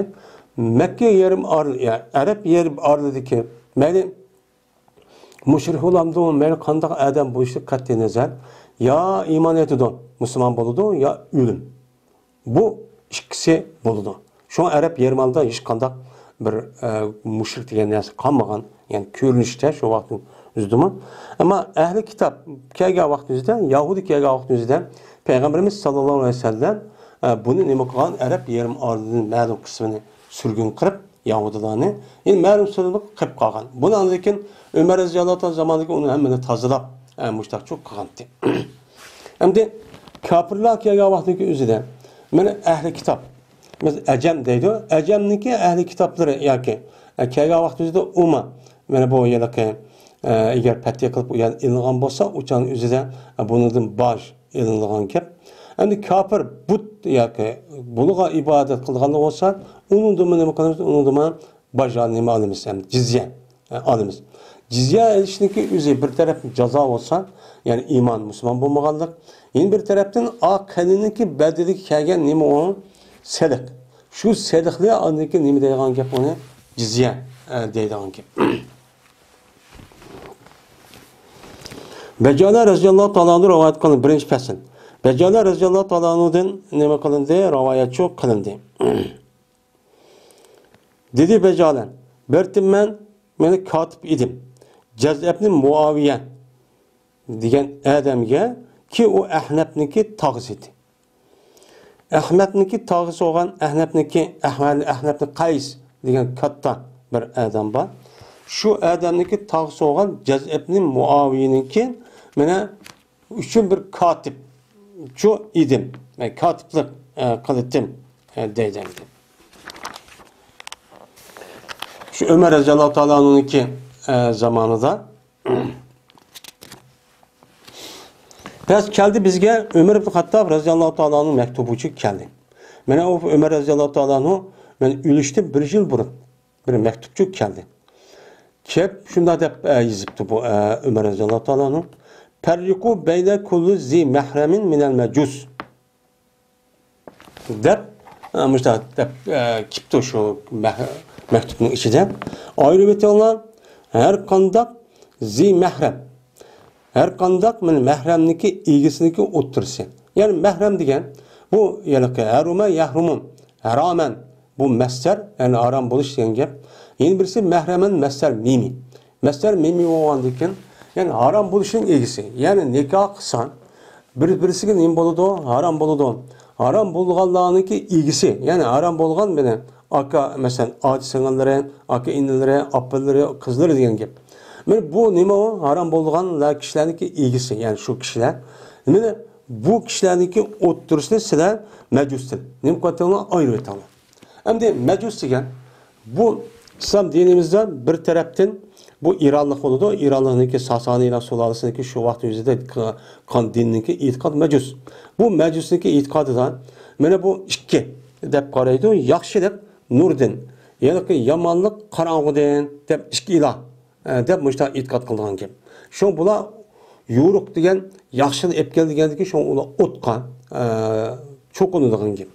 مەككە يېرىم ئارىلى، يا ئەرەب يېرىم ئارىلىدىكى، مەيلى مۇشرىك بولامدۇ، مەيلى قانداق ئادەم بولۇشىدىن قەتئىينەزەر، يا ئىمان ئېيتىدۇ، مۇسۇلمان بولىدۇ، يا ئۆلۈم. بۇ ئىككىسى بولىدۇ. شۇڭا ئەرەب يېرىم ئارىلىدا ھېچقانداق بىر، ئە، مۇشرىك دېگەن نەرسە قالمىغان. يەنى كۆرۈنۈشتە شۇ ۋاقىتنىڭ ئۆزىدىمۇ. ئەمما ئەھلى كىتاب كەلگەن ۋاقىتنىڭ ئۆزىدە، يەھۇدىي كەلگەن ۋاقىتنىڭ ئۆزىدە پەيغەمبىرىمىز ساللاللاھۇ ئەلەيھى ۋەسەللەم، ئە، بۇنى نېمە قىلغان؟ ئەرەب يېرىم ئارىلىدىن مەلۇم قىسمىنى سۈرگۈن قىلىپ، يەھۇدىيلارنى، يەنى مەلۇم سۈرگۈن قىلىپ قالغان. بۇنى ئاندىن كېيىن ئۆمەر رەزىياللاھۇ تائالا زامانىدىكى ئۇنى ھەممىنى تازىلاپ، ئە، مۇشتاقچۇ قىلغانتى. ئەمدى كاپىرلار كەلگەن ۋاقىتنىڭكى ئۆزىدە، مانا ئەھلى كىتاب، بىز ئەجەم دەيدۇ، ئەجەمنىڭكى ئەھلى كىتابلىرى ياكى، ئە، كەلگەن ۋاقىتنىڭ ئۆزىدە ئۇما، مانا بۇ ھېلىقى، ئە، ئەگەر پەتھى قىلىپ ئۇ يەردىن ئېلىنغان بولسا، ئۇ چاغنىڭ ئۆزىدە، ئە، بۇنىڭدىن باج ئېلىنىدىغان گەپ. ئەمدى كاپىر بۇت ياكى بۇلارغا ئىبادەت قىلغانلىق بولسا، ئۇنىڭدىنمۇ نېمە قىلىمىز؟ ئۇنىڭدىنمۇ باج نېمە ئالىمىز؟ يەنى جىزيە، ئە، ئالىمىز. جىزيە ئېلىشنىڭكى ئۆزى بىر تەرەپتىن جازا بولسا، يەنى ئىمان، مۇسۇلمان بولمىغانلىق، يەنە بىر تەرەپتىن ئاق قېنىنىڭكى بەدىلىگە كەلگەن نېمە ئۇ؟ سېلىق. شۇ سېلىقنى ئاندىن كېيىن نېمە دەيدىغان گەپ ئۇنى؟ جىزيە، ئە، دەيدىغان گەپ. بەجالە رەزىياللاھۇ تائالا ئەنھۇ رىۋايەت قىلغان بىرىنچى پەسىل. بەجالە رەزىياللاھۇ تائالا ئەنھۇدىن نېمە قىلىندى؟ رىۋايەتچۇ قىلىندى. دېدى بەجالە، بىر تىممەن مېنى كاتىپ ئىدىم. جەزئەبنى مۇئاۋىيە دېگەن ئادەمگە، كى ئۇ ئەھنەپنىكى تاغىسى ئىدى. ئەھنەپنىكى تاغىسى بولغان، ئەھنەپنىكى، ئەھمەل-، ئەھنەپنى قەيس دېگەن كاتتا بىر ئادەم بار. شۇ ئادەمنىكى تاغىسى بولغان جەزئەبنى مۇئاۋىيىنىڭكى مېنى ئۈچۈن بىر كاتىپچۇ ئىدىم. مەن كاتىپلىق، ئە، قىلىتتىم، ئە، دەيدۇ. شۇ ئۆمەر رەزىياللاھۇ تائالا ئەنھۇنىڭكى، ئە، زامانىدا. پەس كەلدى بىزگە ئۆمەر ئىبن خەتتاب رەزىياللاھۇ تائالا ئەنھۇ مەكتۇبى ئۈچۈن كەلدى. مانا ئۇ ئۆمەر رەزىياللاھۇ تائالا ئەنھۇ مەن ئۆلۈشتىن بىر يىل بۇرۇن بىر مەكتۇپچۇ كەلدى. كېلىپ شۇنداق دەپ، ئە، يېزىپتۇ بۇ، ئە، ئۆمەر رەزىياللاھۇ تائالا ئەنھۇ، پەررىقۇ بەينە كۇللى زى مەھرەمىن مىنەل مەجۇس. دەپ، ئە، مۇشۇنداق دەپ، ئە، كېپتۇ شۇ مەھ-، مەكتۇپنىڭ ئىچىدە. ئايرىۋېتىڭلار، ھەر قانداق زى مەھرەم، ھەر قانداق مەن مەھرەمنىكى ئىگىسىنىكى ئوتتۇرىسى. يەنى مەھرەم دېگەن بۇ ھېلىقى ھەرۇمە يەھرۇمۇ، ھەرامەن، بۇ مەسدەر، يەنى ھارام بولۇش دېگەن گەپ. يەنە بىرسى مەھرەمەن مەسدەر مىمى. مەسدەر مىمى بولغاندىن كېيىن، يەنى ھارام بولۇشنىڭ ئىگىسى. يەنى نىكاھ قىلسا، بىر-، بىرسىگە نېمە بولىدۇ؟ ھارام بولىدۇ. ھارام بولغانلارنىڭكى ئىگىسى، يەنى ھارام بولغان مېنى ئاكا، مەسىلەن، ئاچا سىڭىللىرى، ئاكا ئىنىلىرى، ئاپىلىرى، قىزلىرى دېگەن گەپ. مانا بۇ نېمە ئۇ؟ ھارام بولغان كىشىلەرنىڭكى ئىگىسى، يەنى شۇ كىشىلەر. مانا بۇ كىشىلەرنىڭكى ئوتتۇرىسىنى سىلەر مەجۇستىن نېمە قىلىۋېتىڭلار؟ ئايرىۋېتىڭلار. ئەمدى مەجۇس دېگەن، بۇ ئىسلام دىنىمىزدا بىر تەرەپتىن بۇ ئىرانلىق بولىدۇ. ئىرانلىقنىڭكى ساسانىيلار سۇلالىسىنىڭكى شۇ ۋاقىت يۈزىدە قىلغان دىنىنىڭكى ئېتىقاد مەجۇس. بۇ مەجۇسنىڭكى ئېتىقادىدا مانا بۇ ئىككى دەپ قارايدۇ. ياخشىلىق نۇردىن، يەنى يامانلىق قاراڭغۇدىن دەپ ئىككى ئىلاھ. ئە، دەپ مۇشۇنداق ئېتىقاد قىلىدىغان گەپ. شۇڭا بۇلار يورۇق دېگەن ياخشىنى ئېلىپ كەل دېگەندىكىن شۇڭا ئۇلار ئوتقا، ئە، چوقۇنىدىغان گەپ.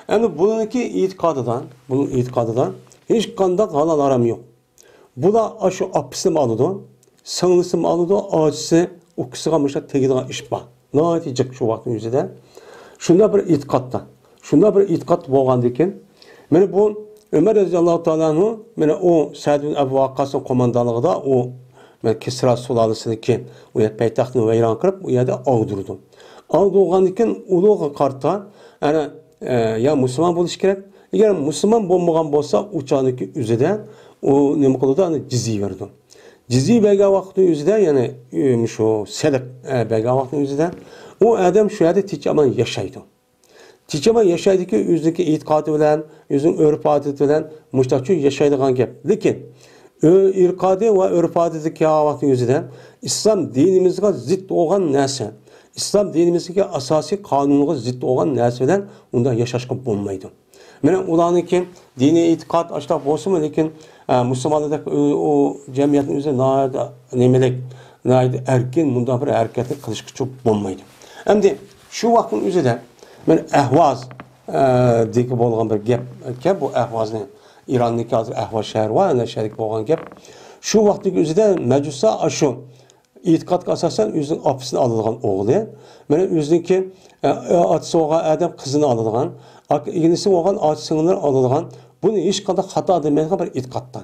ئەمدى بۇنىڭكى ئېتىقادىدا، بۇنىڭ ئېتىقادىدا ھېچقانداق ھالال ھارام يوق. بۇلار ئاشۇ ئاپىسىنىمۇ ئالىدۇ، سىڭلىسىمۇ ئالىدۇ، ئاچىسى، ئۇكىسىغا مۇشۇنداق تېگىدىغان ئىش بار. ناھايىتى جىق شۇ ۋاقىتنىڭ ئۆزىدە. شۇنداق بىر ئېتىقادتا، شۇنداق بىر ئېتىقاد بولغاندىكىن، مانا بۇ ئۆمەر رەزىياللاھۇ تائالا ئەنھۇ، مانا ئۇ سەئد بىن ئەبۇ ۋەققاسنىڭ قوماندانلىقىدا ئۇ، مانا كىسرا سۇلالىسىنىڭكى ئۇ يەر پايتەختىنى ۋەيران قىلىپ، ئۇ يەردە ئاغدۇرىدۇ. ئاغدۇرغاندىكىن ئۇلارغا قارىتا، ئەنە، ئە، يا مۇسۇلمان بولۇشى كېرەك. ئەگەر مۇسۇلمان بولمىغان بولسا، ئۇ چاغدىكى ئۆزىدە ئۇ نېمە قىلىدۇ؟ ئەنە جىزيە بېرىدۇ. جىزيە بەرگەن ۋاقىتنىڭ ئۆزىدە، يەنى، ئە، شۇ سېلىق، ئە، بەرگەن ۋاقىتنىڭ ئۆزىدە ئۇ ئادەم شۇ يەردە تىنچ ئامان ياشايدۇ. تىنچ ئامان ياشايدىكى ئۆزىنىڭكى ئېتىقادى بىلەن، ئۆزىنىڭ ئۆرپ-ئادىتى بىلەن مۇشتاقچۇ ياشايدىغان گەپ. لېكىن ئۆ-، ئېتىقادى ۋە ئۆرپ-ئادىتى كەلگەن ۋاقىتنىڭ ئۆزىدە ئىسلام دىنىمىزغا زىت بولغان نەرسە، ئىسلام دىنىمىزدىكى ئاساسىي قانۇنغا زىت بولغان نەرسە بىلەن ئۇنداق ياشاشقا بولمايدۇ. مانا ئۇلارنىڭكى دىنىي ئېتىقاد ئاشۇنداق بولسىمۇ، لېكىن، ئە، مۇسۇلمانلاردەك ئۇ، ئۇ جەمئىيەتنىڭ ئۆزى ناھايىتى نېمىلىك، ناھايىتى ئەركىن مۇنداق بىر ھەرىكەتنى قىلىشقىچە بولمايدۇ. ئەمدى شۇ ۋاقىتنىڭ ئۆزىدە مانا ئەھۋاز، ئە، دىكى بولغان بىر گەپ ئىكەن، بۇ ئەھۋازنى، ئىراننىڭكى ھازىر ئەھۋاز شەھىرى بار، ئەنە شەھەردىكى بولغان گەپ. شۇ ۋاقىتنىڭ ئۆزىدە مەجۇسلار ئاشۇ ئېتىقادقا ئاساسەن ئۆزىنىڭ ئاپىسىنى ئالىدىغان ئوغلى، مانا ئۆزىنىڭكى، ئە، ئاتىسى بولغان ئادەم قىزىنى ئالىدىغان، ئاكا ئىنىسى بولغان ئاچا سىڭىللىرى ئالىدىغان، بۇنى ھېچقانداق خاتا دېمەيدىغان بىر ئېتىقادتا.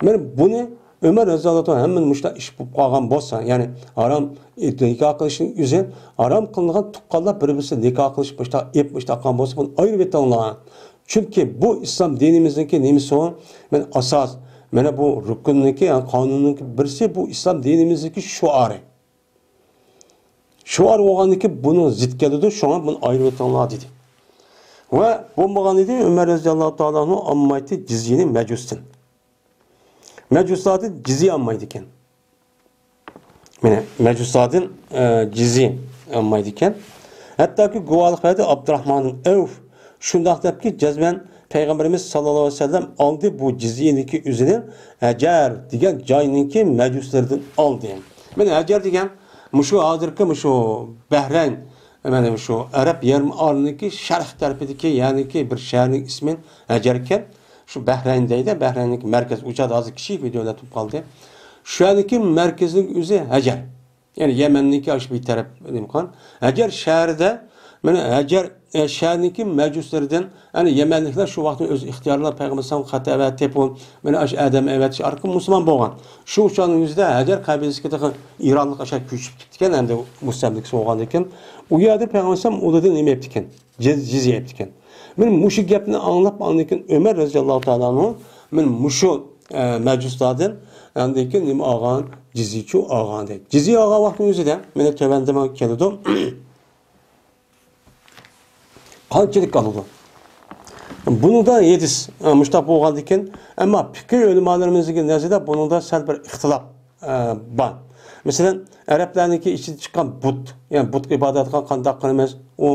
مانا بۇنى ئۆمەر رەزىياللاھۇ تائالا ھەممىنى مۇشۇنداق ئىش بولۇپ قالغان بولسا، يەنى ھارام نىكاھ قىلىشنىڭ ئۆزى، ھارام قىلىنغان تۇغقانلار بىر-بىرسى نىكاھ قىلىشىپ مۇشۇنداق ئېپ مۇشۇنداق قىلغان بولسا، بۇنى ئايرىۋېتىڭلار. چۈنكى بۇ ئىسلام دىنىمىزنىڭكى نېمىسى ئۇ؟ مانا ئاساس، مانا بۇ رۇكۇننىڭكى، يەنى قانۇننىڭكى بىرسى بۇ ئىسلام دىنىمىزنىڭكى شوئارى. شوئار بولغاندىكىن بۇنىڭ زىت كېلىدۇ، شۇڭا بۇنى ئايرىۋېتىڭلار دېدى. ۋە بولمىغان ئىدى، ئۆمەر رەزىياللاھۇ تائالا ئەنھۇ ئالمايتتى جىزيىنى مەجۇستىن. مەجۇسلاردىن جىزيە ئالمايدىكەن. مانا، مەجۇسلاردىن، ئە، جىزيە ئالمايدىكەن. ھەتتاكى گۇۋاھلىق بەردى ئابدۇراھمان ئەۋف شۇنداق دەپكى، جەزمەن پەيغەمبىرىمىز ساللاللاھۇ ئەلەيھى ۋەسەللەم ئالدى بۇ جىزيەنىڭكى ئۆزىنى ھەجەر دېگەن جاينىڭكى مەجۇسلىرىدىن ئالدى. مانا ھەجەر دېگەن مۇشۇ ھازىرقى مۇشۇ بەھرەين، مانا مۇشۇ ئەرەب يېرىم ئارىلىنىڭكى شەرق تەرىپىدىكى، يەنىكى بىر شەھەرنىڭ ئىسمى ھەجەر ئىكەن. شۇ بەھرەين دەيدۇ، بەھرەيننىڭكى مەركەز، ئۇ چاغدا ھازىر كىچىك بىر دۆلەت بولۇپ قالدى. شۇ يەرنىڭكى مەركىزىنىڭ ئۆزى ھەجەر. يەنى يەمەننىڭكى ئاشۇ بىر تەرەپ نېمە قىلغان. ھەجەر شەھىرىدە، مانا ھەجەر، ئە، شەھىرنىڭكى مەجۇسلىرىدىن، يەنى يەمەنلىكلەر شۇ ۋاقىتتا ئۆز ئىختىيارى بىلەن پەيغەمبەر ئەلەيھىسسالامغا خەت ئەۋەتىپ، ئۇ مانا ئاشۇ ئادەم ئەۋەتىش ئارقىلىق مۇسۇلمان بولغان. شۇ چاغنىڭ ئۆزىدە ھەجەر قەبىلىسىدىكى ئىرانلىق ئاشۇ كۆچۈپ كېتىپتىكەن، ئەمدى مۇستەملىكىسى بولغاندىكىن، ئۇ يەردە پەيغەمبەر ئەلەيھىسسالام ئۇلاردىن نېمە ئېلىپتىكەن؟ جىز-، جىزيە ئېلىپتىكەن. مانا مۇشۇ گەپنى ئاڭلاپ، ئاندىن كېيىن ئۆمەر رەزىياللاھۇ تائالا ئانھۇ مانا مۇشۇ، ئە، مەجۇسلاردىن ئاندىن كېيىن نېمە ئالغان؟ جىزيەچۇ ئالغان دەيدۇ. جىزيە ئالغان ۋاقىتنىڭ ئۆزىدە مانا تۆۋەندە مانا كېلىدۇ. قانچىلىك ئالىدۇ؟ بۇنىڭدا ھەدىس، ئە، مۇشۇنداق بولغاندىكىن، ئەمما پىقىھ ئۆلىمالىرىمىزنىڭ نەزىرىدە بۇنىڭدا سەل بىر ئىختىلاپ، ئە، بار. مەسىلەن، ئەرەبلەرنىڭكى ئىچىدىن چىققان بۇت، يەنى بۇتقا ئىبادەت قىلغان قانداق قىلىمىز؟ ئۇ،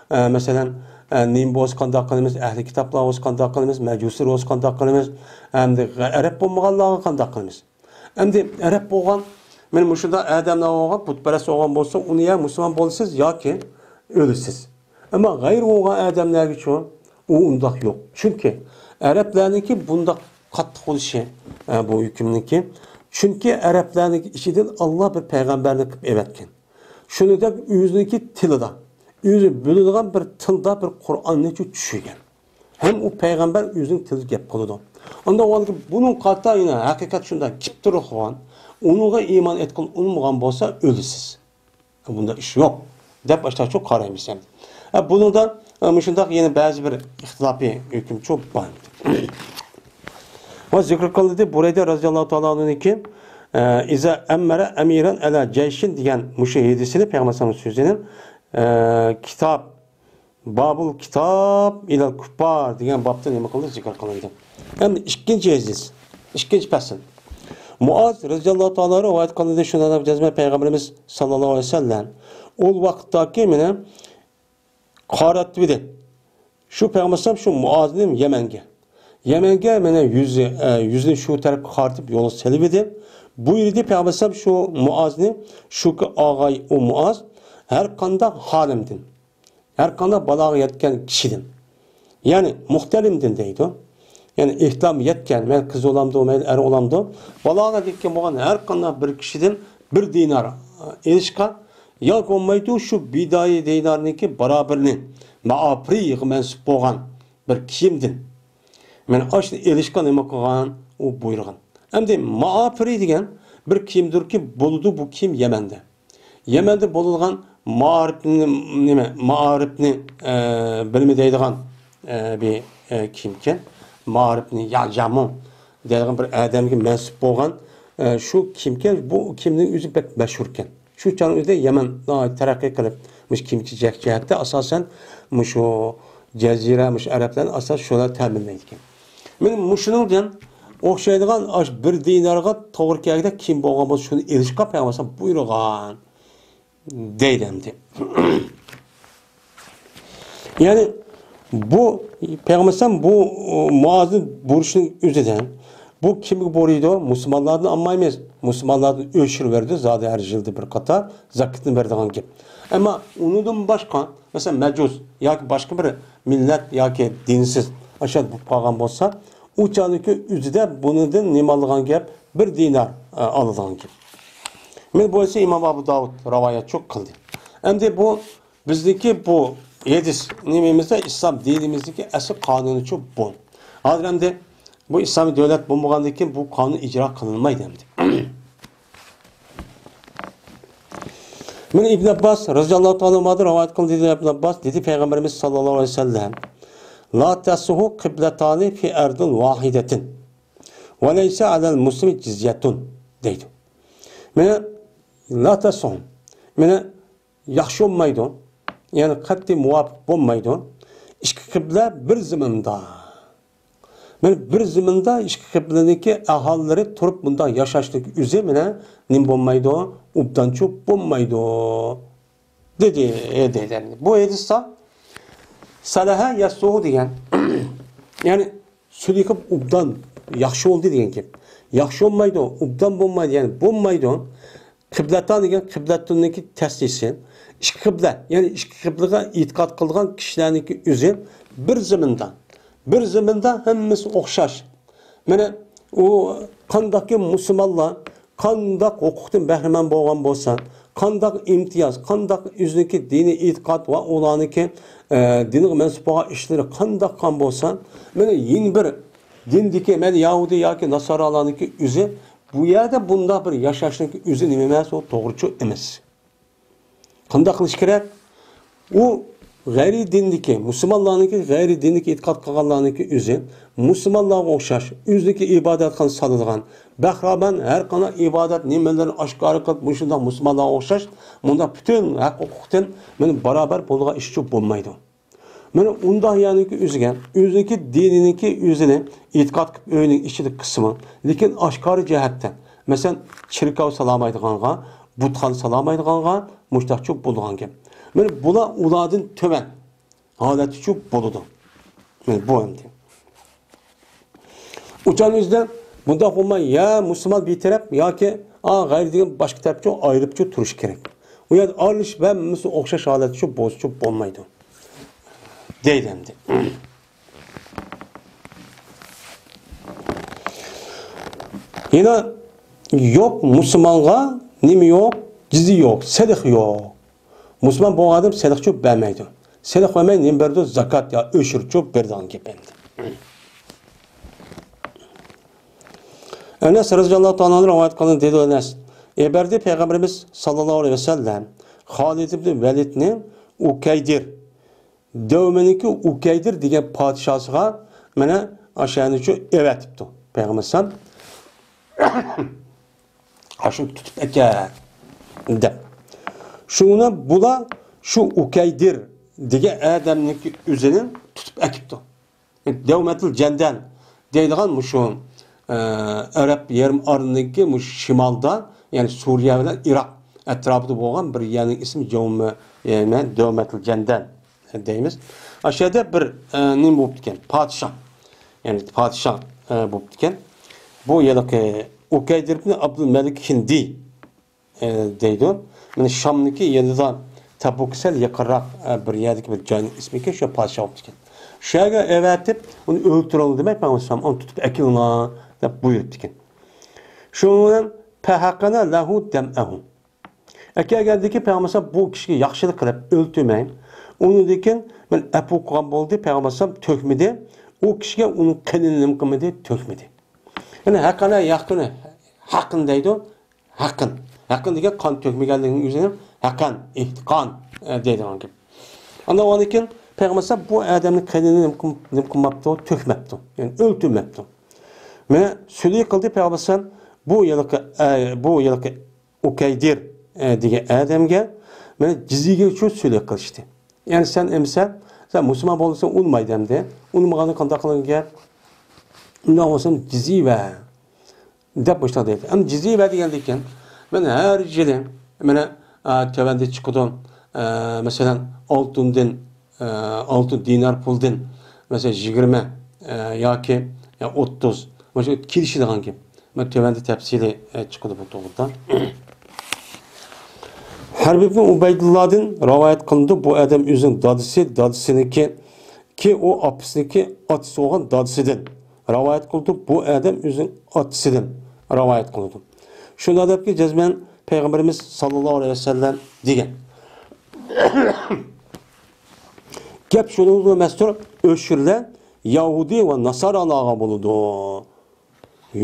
ئە، مەسىلەن، ئە، نېمە بولسا قانداق قىلىمىز؟ ئەھلى كىتابلار بولسا قانداق قىلىمىز؟ مەجۇسىلار بولسا قانداق قىلىمىز؟ ئەمدى ئەرەب بولمىغانلارغا قانداق قىلىمىز؟ ئەمدى ئەرەب بولغان، مانا مۇشۇنداق ئادەملەر بولغان، بۇتپەرەس بولغان بولسا، ئۇنى يا مۇسۇلمان بولىسىز ياكى ئۆلىسىز. ئەمما غەيرىي بولغان ئادەملەرگىچۇ ئۇ ئۇنداق يوق. چۈنكى ئەرەبلەرنىڭكى بۇنداق قاتتىق بولۇشى، ئە، بۇ ھۆكۈمنىڭكى. چۈنكى ئەرەبلەرنىڭكى ئىچىدىن ئاللا بىر پەيغەمبەرنى قىلىپ ئەۋەتكەن. شۇنىڭدەك ئۆزىنىڭكى تىلىدا، ئۆزى بىلىدىغان بىر تىلدا بىر قۇرئاننىچۇ چۈشۈرگەن. ھەم ئۇ پەيغەمبەر ئۆزىنىڭ تىلىدا گەپ قىلىدۇ. ئانداق بولغاندىكىن بۇنىڭ قاتا يەنە ھەقىقەت شۇنداق كېپتۇرۇق بولغان، ئۇنىڭغا ئىمان ئېيتقىلى ئۇنىمىغان بولسا ئۆلىسىز. بۇنداق ئىش يوق، دەپ ئاشتاقچۇ قارايمىز ئەمدى. ھە، بۇنىڭدا، ئە، مۇشۇنداق يەنە بەزى بىر ئىختىلاپىي ھۆكۈمچۇ بار. ۋە زىكىر قىلىندى بۇرەيدە رەزىياللاھۇ تائالا ئانھۇنىڭكى، ئە، «ئىزا ئەممەرە ئەمىرەن ئەلا جەيشىن» دېگەن مۇشۇ ھەدىسىنى پەيغەمبەر سەللەللاھۇ ئەلەيھى ۋەسەللەم سۆزىنى، ئە، كىتاب بابۇل كىتاب ئىلەل كۇففار دېگەن بابتا نېمە قىلدى؟ زىكىر قىلىندى. ئەمدى ئىككىنچى ھەدىس، ئىككىنچى پەسىل. مۇئاز رەزىياللاھۇ تائالا رىۋايەت قىلىندى، شۇنداق دەپ جەزمەن پەيغەمبىرىمىز سەللەللاھۇ ئەلەيھى ۋەسەللەم ئۇ ۋاقىتتاكى مېنى قاراتتى. شۇ پەيغەمبەر شۇ مۇئازنى يەمەنگە، يەمەنگە مېنى يۈزى، ئە، يۈزىنى شۇ تەرەپكە قارىتىپ يولغا سېلىۋىدى. بۇيرۇدى پەيغەمبەر شۇ مۇئازنى، شۇكى ئاغاي ئۇ مۇئاز، ھەر قانداق ھالىمدىن، ھەر قانداق بالاغا يەتكەن كىشىدىن، يەنى مۇختەلىمدىن دەيدۇ. يەنى ئېھتىلام يەتكەن، مەيلى قىز بولامدۇ، مەيلى ئەر بولامدۇ، بالاغا يەتكەن بولغان ھەر قانداق بىر كىشىدىن بىر دىنار ئېلىشقا، ياكى بولمايدۇ شۇ بىدايى دىنارنىڭكى بارابىرىنى مائاپرىغا مەنسۇپ بولغان بىر كىيىمدىن مەن ئاشۇنى ئېلىشقا نېمە قىلغان؟ ئۇ بۇيرۇغان. ئەمدى مائاپرى دېگەن بىر كىيىمدۇركى، بولىدۇ بۇ كىيىم يەمەندە. يەمەندە بولىدىغان مائارىپنى، نېمە، مائارىپنى، ئە، بىلمە دەيدىغان، ئە، بىر، ئە، كىيىمكەن. مائارىپنى يا جامۇ دەيدىغان بىر ئادەمگە مەنسۇپ بولغان، ئە، شۇ كىيىمكەن. بۇ كىيىمنىڭ ئۆزى بەك مەشھۇركەن. شۇ چاغنىڭ ئۆزىدە يەمەن ناھايىتى تەرەققىي قىلىپ، مۇشۇ كىيىم-كېچەك جەھەتتە ئاساسەن مۇشۇ جەزىرە، مۇشۇ ئەرەبلەرنى ئاساسەن شۇلار تەمىنلەيدىكەن. مانا مۇشۇنىڭ بىلەن ئوخشايدىغان ئاشۇ بىر دىنارغا توغرا كەلگۈدەك كىيىم بولغان بولسا، شۇنى ئېلىشقا پەيغەمبەر بۇيرۇغان دەيدۇ ئەمدى. يەنى بۇ پەيغەمبەر بۇ، ئۇ، مۇئازنى بۇيرۇشنىڭ ئۆزىدە بۇ كىمگە بۇيرۇيدۇ؟ مۇسۇلمانلاردىن ئالمايمىز. مۇسۇلمانلاردىن ئۆچۈرۈۋەردى. زادى ھەر يىلدا بىر قاتار زاكىتنى بېرىدىغان گەپ. ئەمما ئۇنىڭدىن باشقا، مەسىلەن، مەجۇس ياكى باشقا بىر مىللەت ياكى دىنسىز ئاشۇ بولۇپ قالغان بولسا، ئۇ چاغدىكى ئۆزىدە بۇنىڭدىن نېمە ئالىدىغان گەپ؟ بىر دىنار، ئە، ئالىدىغان گەپ. مانا بۇ ئىسى ئىمام ئەبۇ داۋۇد راۋايەتچۇ قىلدى. ئەمدى بۇ بىزنىڭكى بۇ ھەدىس نېمىمىزدە، ئىسلام دىنىمىزدىكى ئەسلى قانۇنىچۇ بۇ. ھازىر ئەمدى بۇ ئىسلامىي دۆلەت بولمىغاندىن كېيىن بۇ قانۇن ئىجرا قىلىنمايدۇ ئەمدى. مانا ئىبن ئابباس رەزىياللاھۇ تائالا ئەنھۇدىن رىۋايەت قىلدى، دېدى ئىبن ئابباس، دېدى پەيغەمبىرىمىز ساللاللاھۇ ئەلەيھى ۋەسەللەم، «لا تەسلۇھۇ قىبلەتانى فى ئەردىن ۋاھىدەتىن، ۋە لەيسە ئەلەل مۇسلىمى جىزيەتۇن» دەيدۇ. مانا، لا تەسلۇھۇ. مانا، ياخشى بولمايدۇ. يەنى قەتئىي مۇۋاپىق بولمايدۇ. ئىككى قىبلە بىر زېمىندا. مانا بىر زېمىندا ئىككى قىبلىنىڭكى ئاھالىلىرى تۇرۇپ مۇنداق ياشاشنىڭ ئۆزى مانا نېمە بولمايدۇ؟ ئوبدانچۇ بولمايدۇ. دېدى، دېدى. بۇ ھەدىستە سەلەھە يەسلۇھۇ دېگەن. يەنى سۈلھى قىلىپ ئوبدان ياخشى بولدى دېگەن گەپ. ياخشى بولمايدۇ، ئوبدان بولمايدۇ، يەنى بولمايدۇ. قىبلەتان دېگەن قىبلەتۇننىڭكى تەسلىسى. ئىككى قىبلە، يەنى ئىككى قىبلىغا ئېتىقاد قىلغان كىشىلەرنىڭكى ئۆزى بىر زېمىندا، بىر زېمىندا ھەممىسى ئوخشاش. مانا ئۇ قانداقكى مۇسۇلمانلار قانداق ھوقۇقتىن بەھرىمەن بولغان بولسا، قانداق ئىمتىياز، قانداق ئۆزىنىڭكى دىنىي ئېتىقاد ۋە ئۇلارنىڭكى، ئە، دىنغا مەنسۇپ بولغان ئىشلىرى قانداق قىلغان بولسا، مانا يەنە بىر دىندىكى، مەن يەھۇدىي ياكى ناسارالارنىڭكى ئۆزى بۇ يەردە بۇنداق بىر ياشاشنىڭكى ئۆزى نېمە ئەمەس، ئۇ توغرىچۇ ئەمەس. قانداق قىلىش كېرەك؟ ئۇ غەيرىي دىندىكى، مۇسۇلمانلارنىڭكى، غەيرىي دىندىكى ئېتىقاد قىلغانلارنىڭكى ئۆزى مۇسۇلمانلارغا ئوخشاش، ئۆزىنىڭكى ئىبادەتخانا سالىدىغان، بەھرىمەن ھەر قانداق ئىبادەت نېمىلىرىنى ئاشكارا قىلىپ، مۇشۇنداق مۇسۇلمانلارغا ئوخشاش، مۇنداق پۈتۈن ھەق ھوقۇقتىن مانا باراۋەر بولىدىغان ئىشچۇ بولمايدۇ. مانا ئۇنداق يەرنىڭكى ئۆزىگە، ئۆزىنىڭكى دىنىنىڭكى ئۆزىنى ئېتىقاد قىلىپ ئۆينىڭ ئىچىدە قىلسىمۇ، لېكىن ئاشكارا جەھەتتە، مەسىلەن، چېركاۋ سالالمايدىغانغا، بۇتخانا سالالمايدىغانغا مۇشتاقچۇ بولىدىغان گەپ. مانا بۇلار ئۇلاردىن تۆۋەن ھالەتتىچۇ بولىدۇ. مانا بۇ ئەمدى. ئۇچان ئۆزىدە بۇنداق بولماي، يا مۇسۇلمان بىر تەرەپ ياكى ئا غەيرىي دىن باشقا تەرەپچۇ ئايرىپچۇ تۇرۇش كېرەك. ئۇ يەردە ئارىلىشىپ ھەممىسى ئوخشاش ھالەتتىچۇ بولسىچۇ بولمايدۇ. دەيدۇ ئەمدى. يەنە يوق، مۇسۇلمانغا نېمە يوق؟ جىزيە يوق، سېلىق يوق. مۇسۇلمان بولغان ئادەم سېلىقچۇ بەرمەيدۇ. سېلىق بەرمەي نېمە بېرىدۇ؟ زاكات يا ئۆشۈرچۇ بېرىدىغان گەپ ئەمدى. ئەنەس رەزىياللاھۇ تائالا ئەنھۇ رىۋايەت قىلغان دېدى ئەنەس. ئەۋەتتى پەيغەمبىرىمىز ساللاللاھۇ ئەلەيھى ۋەسەللەم خالىد ئىبنى ۋەلىدنى ئۇكەيدىر، دەۋمىنىڭكى ئۇكەيدىر دېگەن پادىشاسىغا مانا ئاشۇنىچۇ ئەۋەتىپتۇ. پەيغەمبەر ئەلەيھىسسالام ئاشۇنى تۇتۇپ ئەكەل دەپ. شۇڭا بۇلار شۇ ئۇكەيدىر دېگەن ئادەمنىڭكى ئۆزىنى تۇتۇپ ئەكىپتۇ. دەۋمەتۇل جەندەل دەيدىغان مۇشۇ، ئە، ئەرەب يېرىم ئارىلىنىڭكى مۇشۇ شىمالدا، يەنى سۈرىيە بىلەن ئىراق ئەتراپىدا بولغان بىر يەرنىڭ ئىسمى جەۋمە-، يەنى دەۋمەتۇل جەندەل دەيمىز. ئاشۇ يەردە بىر، ئە، نېمە بوپتىكەن؟ پادىشاھ. يەنى پادىشاھ، ئە، بوپتىكەن. بۇ ھېلىقى ئۇكەيدىر ئىبنى ئابدۇلمەلىك ھىندى، ئە، دەيدۇ. مانا شامنىڭكى يېنىدا تەبۇككە سەل يېقىنراق، ئە، بىر يەردىكى بىر جاينىڭ ئىسمىكەن، شۇ پادىشاھ بوپتىكەن. شۇ يەرگە ئەۋەتىپ، ئۇنى ئۆلتۈرۈڭلار دېمەي، پەيغەمبەر ئەلەيھىسسالام ئۇنى تۇتۇپ ئەكېلىڭلار دەپ بۇيرۇپتىكەن. شۇنىڭ بىلەن فەھەقەنە لەھۇ دەمئەھۇ. ئەكەلگەندىكىن پەيغەمبەر ئەلەيھىسسالام بۇ كىشىگە ياخشىلىق قىلىپ ئۆلتۈرمەي، ئۇنىڭدىن كېيىن مەن ئەپۇ قىلغان بولدى، پەيغەمبەر ئەلەيھىسسالام تۆكمىدى، ئۇ كىشىگە ئۇنىڭ قېنىنى نېمە قىلمىدى، تۆكمىدى. يەنى ھەقەنە يەھقىنۇ، ھەقىن دەيدۇ، ھەقىن. ھەقىن دېگەن قان تۆكمىگەنلىكنىڭ ئۆزىنى ھەقەن، ئېھتىقان، ئە، دەيدىغان گەپ. ئاندىن ئۇنىڭدىن كېيىن پەيغەمبەر ئەلەيھىسسالام بۇ ئادەمنىڭ قېنىنى نېمە قىل-، نېمە قىلماپتۇ، تۆكمەپتۇ. يەنى ئۆلتۈرمەپتۇ. مانا سۈلە قىلدى پەيغەمبەر ئەلەيھىسسالام بۇ ھېلىقى، ئە، بۇ ھېلىقى ئۇكەيدىر، ئە، دېگەن ئادەمگە مانا جىزيەگە شۇ سۈلە قىلىشتى. يەنى سەن ئەمىسە، سەن مۇسۇلمان بولساڭ ئۇنىمايدۇ ئەمدى. ئۇنىمىغاندا قانداق قىلغان گەپ؟ ئۇنداق بولسا جىزيە بەر دەپ مۇشۇنداق دەيدۇ. ئەمدى جىزيە بەر دېگەندىكىن، مانا ھەر يىلى مانا، ئا، تۆۋەندە چىقىدۇ. ئا، مەسىلەن، ئالتۇندىن، ئا، ئالتە دىنار پۇلدىن، مەسىلەن، يىگىرمە، ئا، ياكى، يا، ئوتتۇز، مۇشۇ كېلىشىدىغان گەپ. مانا تۆۋەندە تەپسىلىي، ئا، چىقىدۇ بۇ توغرىدا. ھەرب ئىبنى ئۇبەيدۇللادىن رىۋايەت قىلىنىدۇ، بۇ ئادەم ئۆزىنىڭ دادىسى، دادىسىنىڭكى، كى ئۇ ئاپىسىنىڭكى ئاتىسى بولغان دادىسىدىن رىۋايەت قىلىدۇ، بۇ ئادەم ئۆزىنىڭ ئاتىسىدىن رىۋايەت قىلىدۇ. شۇنداق دەپكى جەزمەن پەيغەمبىرىمىز ساللاللاھۇ ئەلەيھى ۋەسەللەم دېگەن. گەپ شۇنىڭغا مەستۇر، ئۆشۈرلەر يەھۇدىي ۋە ناسارالارغا بولىدۇ.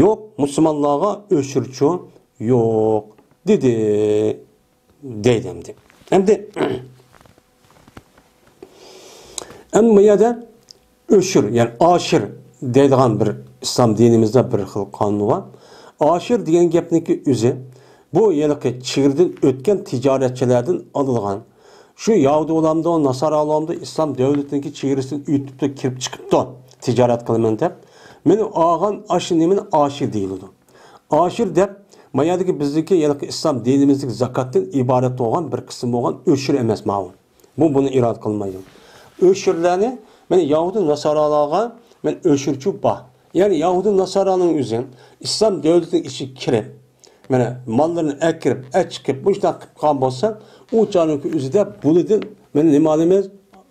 يوق، مۇسۇلمانلارغا ئۆشۈرچۇ يوق، دېدى. دەيدۇ ئەمدى. ئەمدى، ئەمدى بۇ يەردە ئۆشۈر، يەنى ئاشىر دەيدىغان بىر ئىسلام دىنىمىزدا بىر خىل قانۇن بار. ئاشىر دېگەن گەپنىڭكى ئۆزى، بۇ ھېلىقى چېگرىدىن ئۆتكەن تىجارەتچىلەردىن ئالىدىغان، شۇ يەھۇدىي بولامدۇ، ناسارا بولامدۇ، ئىسلام دۆلىتىنىڭكى چېگرىسىدىن ئۆتۈپتۇ، كىرىپ چىقىپتۇ، تىجارەت قىلىمەن دەپ. مانا ئالغان ئاشۇ نېمىنى ئاشىر دېيىلىدۇ. ئاشىر دەپ، ما يەردىكى بىزدىكى ھېلىقى ئىسلام دىنىمىزدىكى زاكاتتىن ئىبارەت بولغان بىر قىسىم بولغان ئۆشۈر ئەمەس ماۋۇ. بۇ بۇنى ئىرادە قىلمايدۇ. ئۆشۈرلەرنى، مانا يەھۇدىي ناسارالارغا، مانا ئۆشۈرچۇ بار. يەنى يەھۇدىي ناسارانىڭ ئۆزى ئىسلام دۆلىتىنىڭ ئىچىگە كىرىپ، مانا ماللىرىنى ئەكىرىپ، ئەچىقىپ، مۇشۇنداق قىلىپ قالغان بولسا، ئۇ چاغنىڭكى ئۆزىدە بۇنىدىن، مانا نېمە ئالىمىز؟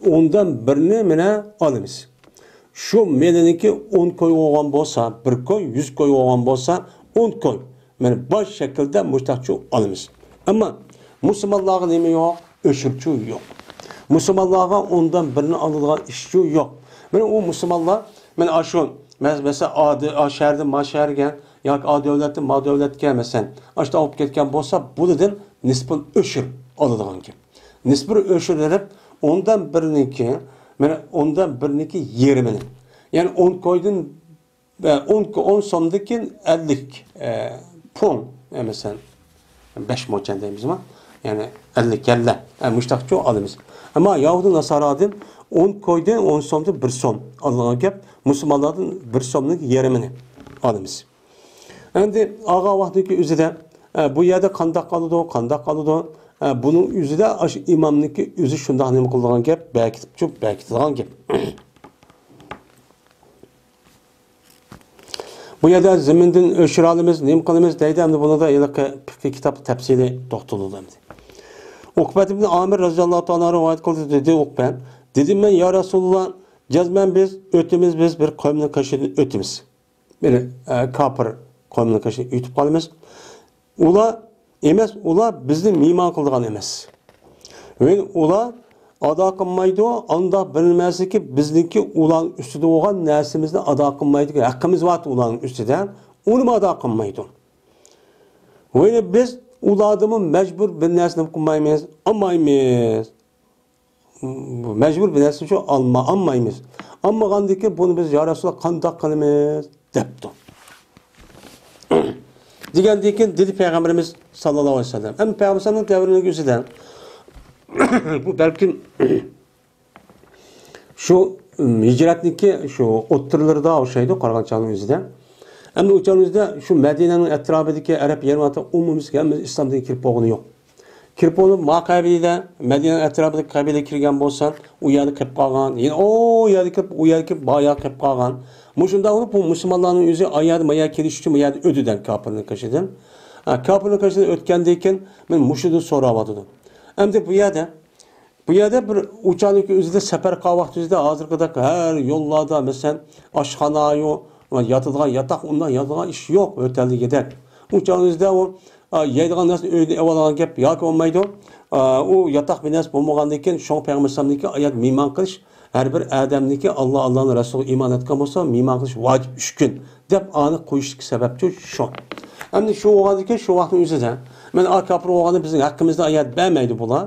ئوندىن بىرنى، مانا، ئالىمىز. شۇ مېلىنىڭكى ئون كوي بولغان بولسا، بىر كوي، يۈز كوي بولغان بولسا، ئون كوي. مانا باش شەكىلدە مۇشتاقچۇ ئالىمىز. ئەمما مۇسۇلمانلارغا نېمە يوق؟ ئۆشۈرچۇ يوق. مۇسۇلمانلارغا ئوندىن بىرنى ئالىدىغان ئىشچۇ يوق. مانا ئۇ مۇسۇلمانلار، مانا ئاشۇ، مەس-، مەسىلەن، ئادى-، ئا، شەھەردىن ما شەھەرگە ياكى ئا دۆلەتتىن ما دۆلەتكە، مەسىلەن، ئاشۇنداق ئوقۇپ كەتكەن بولسا، بۇنىڭدىن نىسپۇل ئۆشۈر ئالىدىغان گەپ. نىسپۇل ئۆشۈر دەپ، ئوندىن بىرنىڭكى، مانا ئوندىن بىرنىڭكى يېرىمىنى. يەنى ئون كويدىن ۋە ئون، ئون سومدىن كېيىن ئەللىك، ئە، پۇڭ، ئە، مەسىلەن، بەش موچەن دەيمىزما؟ يەنى ئەللىك يەللە، ئە، مۇشتاقچۇ ئالىمىز. ئەمما يەھۇدىي ناسارادىن ئون كويدىن، ئون سومدىن بىر سوم ئالىدىغان گەپ، مۇسۇلمانلاردىن بىر سومنىڭ يېرىمىنى ئالىمىز. ئەمدى ئالغان ۋاقتىدىكى ئۆزىدە، ئە، بۇ يەردە قانداق قالىدۇ، قانداق قالىدۇ؟ ئە، بۇنىڭ ئۆزىدە ئاشۇ ئىمامنىڭكى ئۆزى شۇنداق نېمە قىلىدىغان گەپ، بەكىتىپچۇ، بەكىتىدىغان گەپ. بۇ يەردە زېمىندىن ئۆشۈرەلىمىز، نېمە قىلىمىز دەيدۇ، ئەمدى بۇنىڭدا ھېلىقى پىقھىي كىتاب تەپسىلىي توختىلىدۇ ئەمدى. ئۇقبەت ئىبن ئامىر رەزىياللاھۇ تائالا رىۋايەت قىلدى، دېدى ئۇقبە، دېدىم مەن، يا رەسۇلاللا، جەزمەن بىز ئۆتىمىز، بىز بىر قەۋمنىڭ قېشىدىن ئۆتىمىز. بىر، ئە، كاپىر قەۋمنىڭ قېشىدىن ئۆتۈپ قالىمىز. ئۇلار ئەمەس، ئۇلار بىزنى مېھمان قىلىدىغان ئەمەس. ۋە ئۇلار ئادا قىلمايدۇ، ئانداق بىلمەسلىكى بىزنىڭكى ئۇلارنىڭ ئۈستىدە بولغان نەرسىمىزنى ئادا قىلمايدىغان ھەققىمىز بار ئۇلارنىڭ ئۈستىدە، ئۇنىمۇ ئادا قىلمايدۇ. ۋە بىز ئۇلاردىنمۇ مەجبۇر بىر نەرسىنى قىلمايمىز، ئالمايمىز. مەجبۇر بىر نەرسىنى شۇ ئالما-، ئالمايمىز. ئالمىغاندىكىن بۇنى بىز، يا رەسۇلاللا، قانداق قىلىمىز؟ دەپتۇ. دېگەندىن كېيىن دېدى پەيغەمبىرىمىز ساللاللاھۇ ئەلەيھى ۋەسەللەم. ئەمما پەيغەمبىرىمىزنىڭ دەۋرىنىڭ ئۆزىدە بۇ بەلكىم شۇ، ھىجرەتنىڭكى شۇ ئوتتۇرىلىرىدا ئوخشايدۇ، قارىغان چاغنىڭ ئۆزىدە. ئەمدى ئۇ چاغنىڭ ئۆزىدە شۇ مەدىنەنىڭ ئەتراپىدىكى ئەرەب يېرىمئادا ئومۇمىي ھەممىسى ئىسلام دىنىگە كىرىپ بولغىنى يوق. كىرىپ بولۇپ، ما قەبىلە، مەدىنە ئەتراپىدىكى قەبىلە كىرگەن بولسا، ئۇ يەردە قېلىپ قالغان. يەنە ئۇ يەردە كىرىپ، ئۇ يەردە كىرىپ، بايا قېلىپ قالغان. مۇشۇنداق بولۇپ، بۇ مۇسۇلمانلارنىڭ ئۆزى ئا يەردە، ما يەردە كېلىش ئۈچۈن بۇ يەردە ئۆتىدۇ كاپىرنىڭ قېشىدىن. ھە، كاپىرنىڭ قېشىدىن ئۆتكەندىن كېيىن، مانا مۇشۇنى سوراۋاتىدۇ. ئەمدى بۇ يەردە، بۇ يەردە بىر ئۇچانىكى ئۆزىدە سەپەر قىلغان ۋاقتىمىزدا ھازىرقىدەك ھەر يوللاردا، مەسىلەن، ئاشخانا يوق، ياتىدىغان ياتاق، ئۇنداق ياتىدىغان ئىش يوق، ھۆتەلدىكىدەك. ئۇچانىڭىزدا ئۇ، ئا، يەيدىغان نەرسىنى ئۆيدىن ئېلىۋالغان گەپ ياكى بولمايدۇ. ئا، ئۇ ياتاق بىر نەرسە بولمىغاندىن كېيىن، شۇڭا پەيغەمبەر ئەلەيھىسسالامنىڭكى ئايەت مېھمان قىلىش، ھەر بىر ئادەمنىڭكى ئاللا، ئاللانىڭ رەسۇلىغا ئىمان ئېيتقان بولسا، مېھمان قىلىش ۋاجىپ ئۈچ كۈن دەپ ئانى قويۇشتىكى سەۋەبچۇ شۇ. ئەمدى شۇ بولغاندىن كېيىن شۇ ۋاقىتنىڭ ئۆزىدە، مانا ئا كاپىر بولغاندا بىزنىڭ ھەققىمىزنى ئايەت بەرمەيدۇ بۇلار.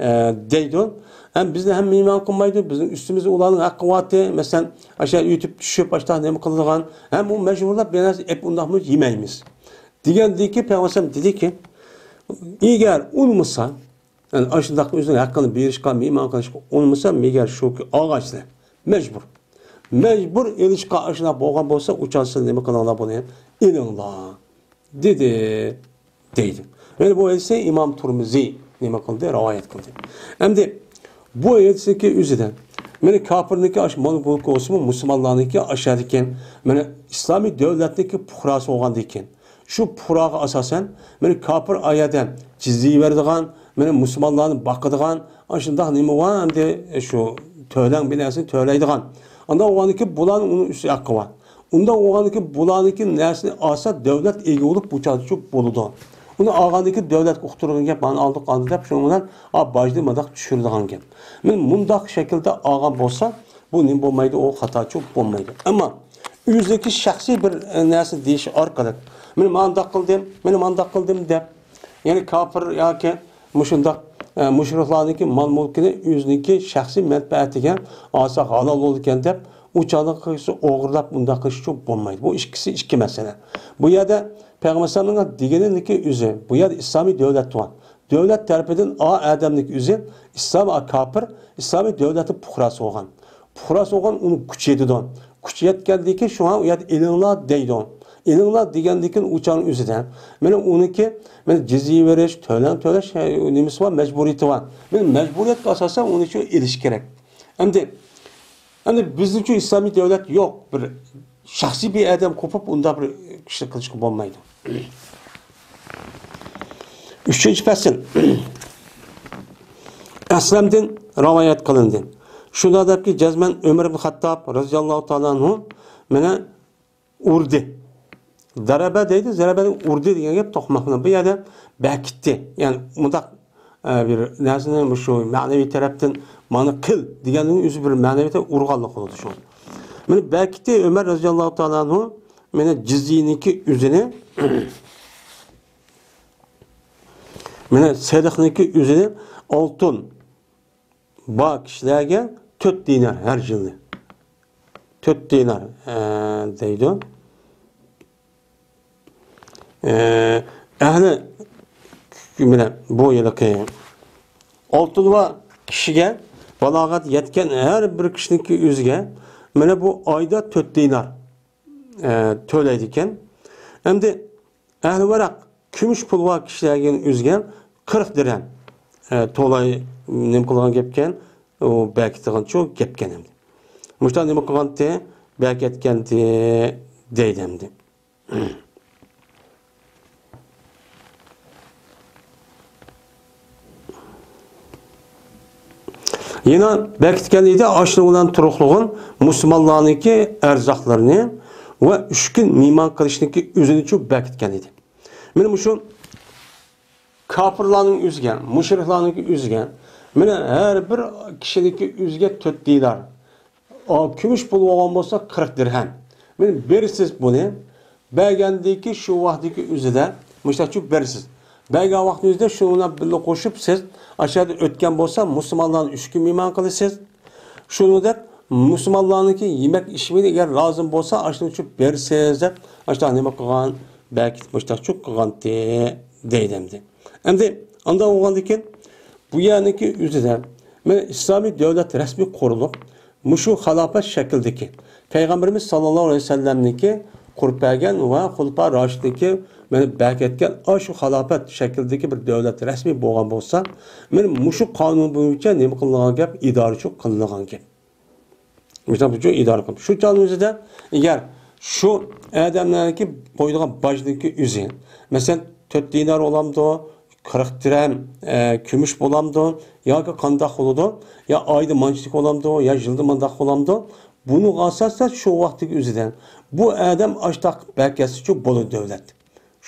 ئە، دەيدۇ. ھەم بىزنى ھەم مېھمان قىلمايدۇ، بىزنىڭ ئۈستىمىزدە ئۇلارنىڭ ھەققى بارتى. مەسىلەن، ئاشۇ يېتىپ چۈشۈپ، ئاشۇنداق نېمە قىلىدىغان. ھەم ئۇ مەجبۇرلاپ بىر نەرسە ئېلىپ ئۇنداقمۇ يېمەيمىز. دېگەندىن كېيىن پەيغەمبەر ئەلەيھىسسالام دېدىكى، ئەگەر ئۇنىمىسا، يەنى ئاشۇنداق ئۆزىنىڭ ھەققىنى بېرىشقا، مېھمان قىلىشقا ئۇنىمىسا، مەگەر شۇكى ئالغايسىلەر. مەجبۇر. مەجبۇر ئېلىشقا ئاشۇنداق بولغان بولسا، ئۇچانسىز نېمە قىلىڭلار بۇنى؟ ئېلىڭلار. دېدى، دەيدۇ. يەنى بۇ ھەدىسنى ئىمام تۇرمۇزى نېمە قىلدى؟ رىۋايەت قىلدى. ئەمدى بۇ ھەدىسنىڭكى ئۆزىدە، مانا كاپىرنىڭكى ئاشۇ مال مۈلكى بولسىمۇ، مۇسۇلمانلارنىڭكى ئاشۇ يەردىكى، مانا ئىسلامىي دۆلەتنىڭكى پۇقراسى بولغاندىن كېيىن، شۇ پۇقراغا ئاساسەن، مانا كاپىر ئايەردە جىزيە بېرىدىغان، مانا مۇسۇلمانلارنى باقىدىغان، ئاشۇنداق نېمە بار، ئەمدى شۇ تۆلەڭ بىر نەرسىنى تۆلەيدىغان. ئانداق بولغاندىن كېيىن بۇلارنىڭ ئۇنىڭ ئۈستىگە ھەققى بار. ئۇنداق بولغاندىن كېيىن بۇلارنىڭكى نەرسىنى ئالسا، دۆلەت ئىگە بولۇپ، بۇ چاغدا چۈشۈپ بولىدۇ. ئۇنى ئالغاندىن كېيىن دۆلەتكە ئۇقتۇرغان گەپ، مانا ئالدۇق، ئالدى دەپ، شۇنىڭ بىلەن، ئا، باجنى مۇنداق چۈشۈرىدىغان گەپ. مانا مۇنداق شەكىلدە ئالغان بولسا، بۇ نېمە بولمايدۇ، ئۇ خاتاچۇ بولمايدۇ. ئەمما ئۆزىنىڭكى شەخسىي بىر، ئە، نەرسە دېيىش ئارقىلىق، مانا مانداق قىلدىم، مانا مانداق قىلدىم دەپ، يەنى كاپىر ياكى مۇشۇنداق، ئە، مۇشرىكلارنىڭكى مال-مۈلكىنى ئۆزىنىڭكى شەخسىي مەنپەئەتىگە ئالساق ھالال بولىدىكەن دەپ، ئۇ چاغدا قىلسا ئوغرىلاپ مۇنداق قىلىشچۇ بولمايدۇ. بۇ ئىككىسى ئىككى مەسىلە. بۇ يەردە پەيغەمبەر ئەلەيھىسسالامنىڭ دېگىنىنىڭكى ئۆزى، بۇ يەردە ئىسلامىي دۆلەت بار. دۆلەت تەرىپىدىن ئا ئادەمنىڭكى ئۆزى ئىسلام، ئا كاپىر، ئىسلامىي دۆلەتنىڭ پۇقراسى بولغان. پۇقراسى بولغان ئۇنى كۈچ يېتىدۇ. كۈچ يەتكەندىن كېيىن شۇڭا ئۇ يەردە ئېلىڭلار دەيدۇ. ئېلىڭلار دېگەندىن كېيىن ئۇ چاغنىڭ ئۆزىدە، مانا ئۇنىڭكى، مانا جىزيە بېرىش، تۆلەڭ تۆلەش، ھە، نېمىسى بار، مەجبۇرىيىتى بار. مانا مەجبۇرىيەتكە ئاساسەن ئۇنى شۇ ئېلىش كېرەك. ئەمدى، ئەمدى بىزنىڭچۇ ئىسلامىي دۆلەت يوق. بىر شەخسىي بىر ئادەم قوپۇپ ئۇنداق بىر ئىشنى قىلىشقا بولمايدۇ. ئۈچىنچى پەسىل. ئەسلەمدىن رىۋايەت قىلىندى. شۇنداق دەپكى، جەزمەن ئۆمەر ئىبن خەتتاب رەزىياللاھۇ تائالا ئەنھۇ مېنى ئۇردى. زەرەبە دەيدۇ، زەرەبە ئۇردى دېگەن گەپ توقماق بىلەن. بۇ يەردە بەكىتتى. يەنى مۇنداق ئە، بىر نەرسىنى مۇشۇ مەنىۋى تەرەپتىن مانا قىل دېگەننىڭ ئۆزى بىر مەنىۋىيەتتە ئۇرغانلىق بولىدۇ شۇ. مانا بەكىتى ئۆمەر رەزىياللاھۇ تائالا ئەنھۇ مانا جىزيىنىڭكى ئۆزىنى، مانا سېلىقنىڭكى ئۆزىنى ئالتۇن بار كىشىلەرگە تۆت دىنار ھەر يىلى. تۆت دىنار، ئە، دەيدۇ. ئە، ئەھلى، مانا بۇ يىلقى ئالتۇن بار كىشىگە، بالاغەت يەتكەن ھەر بىر كىشىنىڭكى ئۆزىگە، مانا بۇ ئايدا تۆت دىنار، ئە، تۆلەيدىكەن. ئەمدى ئەھلى ۋەرەق، كۈمۈش پۇل بار كىشىلەرگە ئۆزىگە قىرىق دىرھەم، ئە، تولاي نېمە قىلغان گەپكەن، ئۇ بەكىتىدىغانچۇ گەپكەن ئەمدى. مۇشۇنداق نېمە قىلغانتى، بەكەتكەنتى دەيدۇ ئەمدى. يەنە بەكىتكەن ئىدى، ئاشۇنىڭ بىلەن تۇرۇقلۇغۇن مۇسۇلمانلارنىڭكى ئەرزاقلىرىنى ۋە ئۈچ كۈن مېھمان قىلىشنىڭكى ئۆزىنىچۇ بەكىتكەن ئىدى. مانا مۇشۇ كاپىرلارنىڭ ئۆزىگە، مۇشرىكلارنىڭكى ئۆزىگە، مانا ھەر بىر كىشىنىڭكى ئۆزىگە تۆت دىنار. ئا، كۈمۈش پۇل بولغان بولسا قىرىق دىرھەم. مانا بېرىسىز بۇنى. بەرگەندىكى شۇ ۋاقىتتىكى ئۆزىدە مۇشتاقچۇ بېرىسىز. بەرگەن ۋاقتىنىڭ ئۆزىدە شۇنىڭ بىلەن بىللە قوشۇپ سىز ئاشۇ يەردە ئۆتكەن بولسا مۇسۇلمانلارنى ئۈچ كۈن مېھمان قىلىسىز. شۇنىڭدەك مۇسۇلمانلارنىڭكى يېمەك ئىچمىكىگە لازىم بولسا ئاشۇنىڭ ئۈچۈن بېرىسىز دەپ ئاشۇنداق نېمە قىلغان؟ بەكىتىپ مۇشتاقچۇ قىلغانتى دەيدۇ ئەمدى. ئەمدى ئانداق بولغاندىكىن بۇ يەرنىڭكى ئۆزىدە مانا ئىسلامىي دۆلەت رەسمىي قۇرۇلۇپ، مۇشۇ خىلاپەت شەكلىدىكى پەيغەمبىرىمىز ساللاللاھۇ ئەلەيھى ۋەسەللەمنىڭكى قۇرۇپ بەرگەن ۋە خۇلىپا راشىدنىڭكى مانا بەرىكەتكەن ئاشۇ خىلاپەت شەكلىدىكى بىر دۆلەت رەسمىي بولغان بولسا، مانا مۇشۇ قانۇن بويىچە نېمە قىلىنغان گەپ؟ ئىدارىچۇ قىلىنغان گەپ. مۇشۇنداق بىر ئىدارە قىلىپ، شۇ چاغنىڭ ئۆزىدە ئەگەر شۇ ئادەملەرنىڭكى قويىدىغان باجنىڭكى ئۆزى، مەسىلەن، تۆت دىنار بولامدۇ، قىرىق دىرھەم، ئە، كۈمۈش بولامدۇ، ياكى قانداق بولىدۇ، يا ئايدا مانچىلىك بولامدۇ، يا يىلدا مانداق بولامدۇ، بۇنىڭغا ئاساسەن شۇ ۋاقىتتىكى ئۆزىدە بۇ ئادەم ئاشتاق بەركەتسىچۇ بولىدۇ دۆلەت.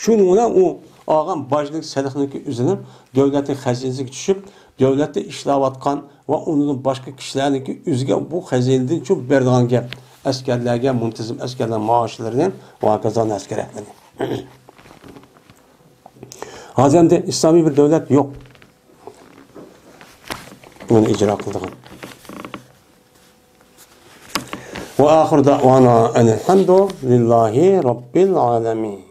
شۇنىڭ بىلەن ئۇ ئالغان باجنىڭ، سېلىقنىڭكى ئۆزىنى دۆلەتنىڭ خەزىنىسىگە چۈشۈپ، دۆلەتتە ئىشلەۋاتقان ۋە ئۇنىڭدىن باشقا كىشىلەرنىڭكى ئۆزىگە بۇ خەزىنىدىن چۈشۈپ بېرىدىغان گەپ. ئەسكەرلەرگە، مۇنتىزىم ئەسكەرلەر مائاشلىرىنى ۋە ھاكازا ئەسكەرلەرنى. ھازىر ئەمدى ئىسلامىي بىر دۆلەت يوق بۇنى ئىجرا قىلىدىغان. وآخر دعوانا أن الحمد لله رب العالمين.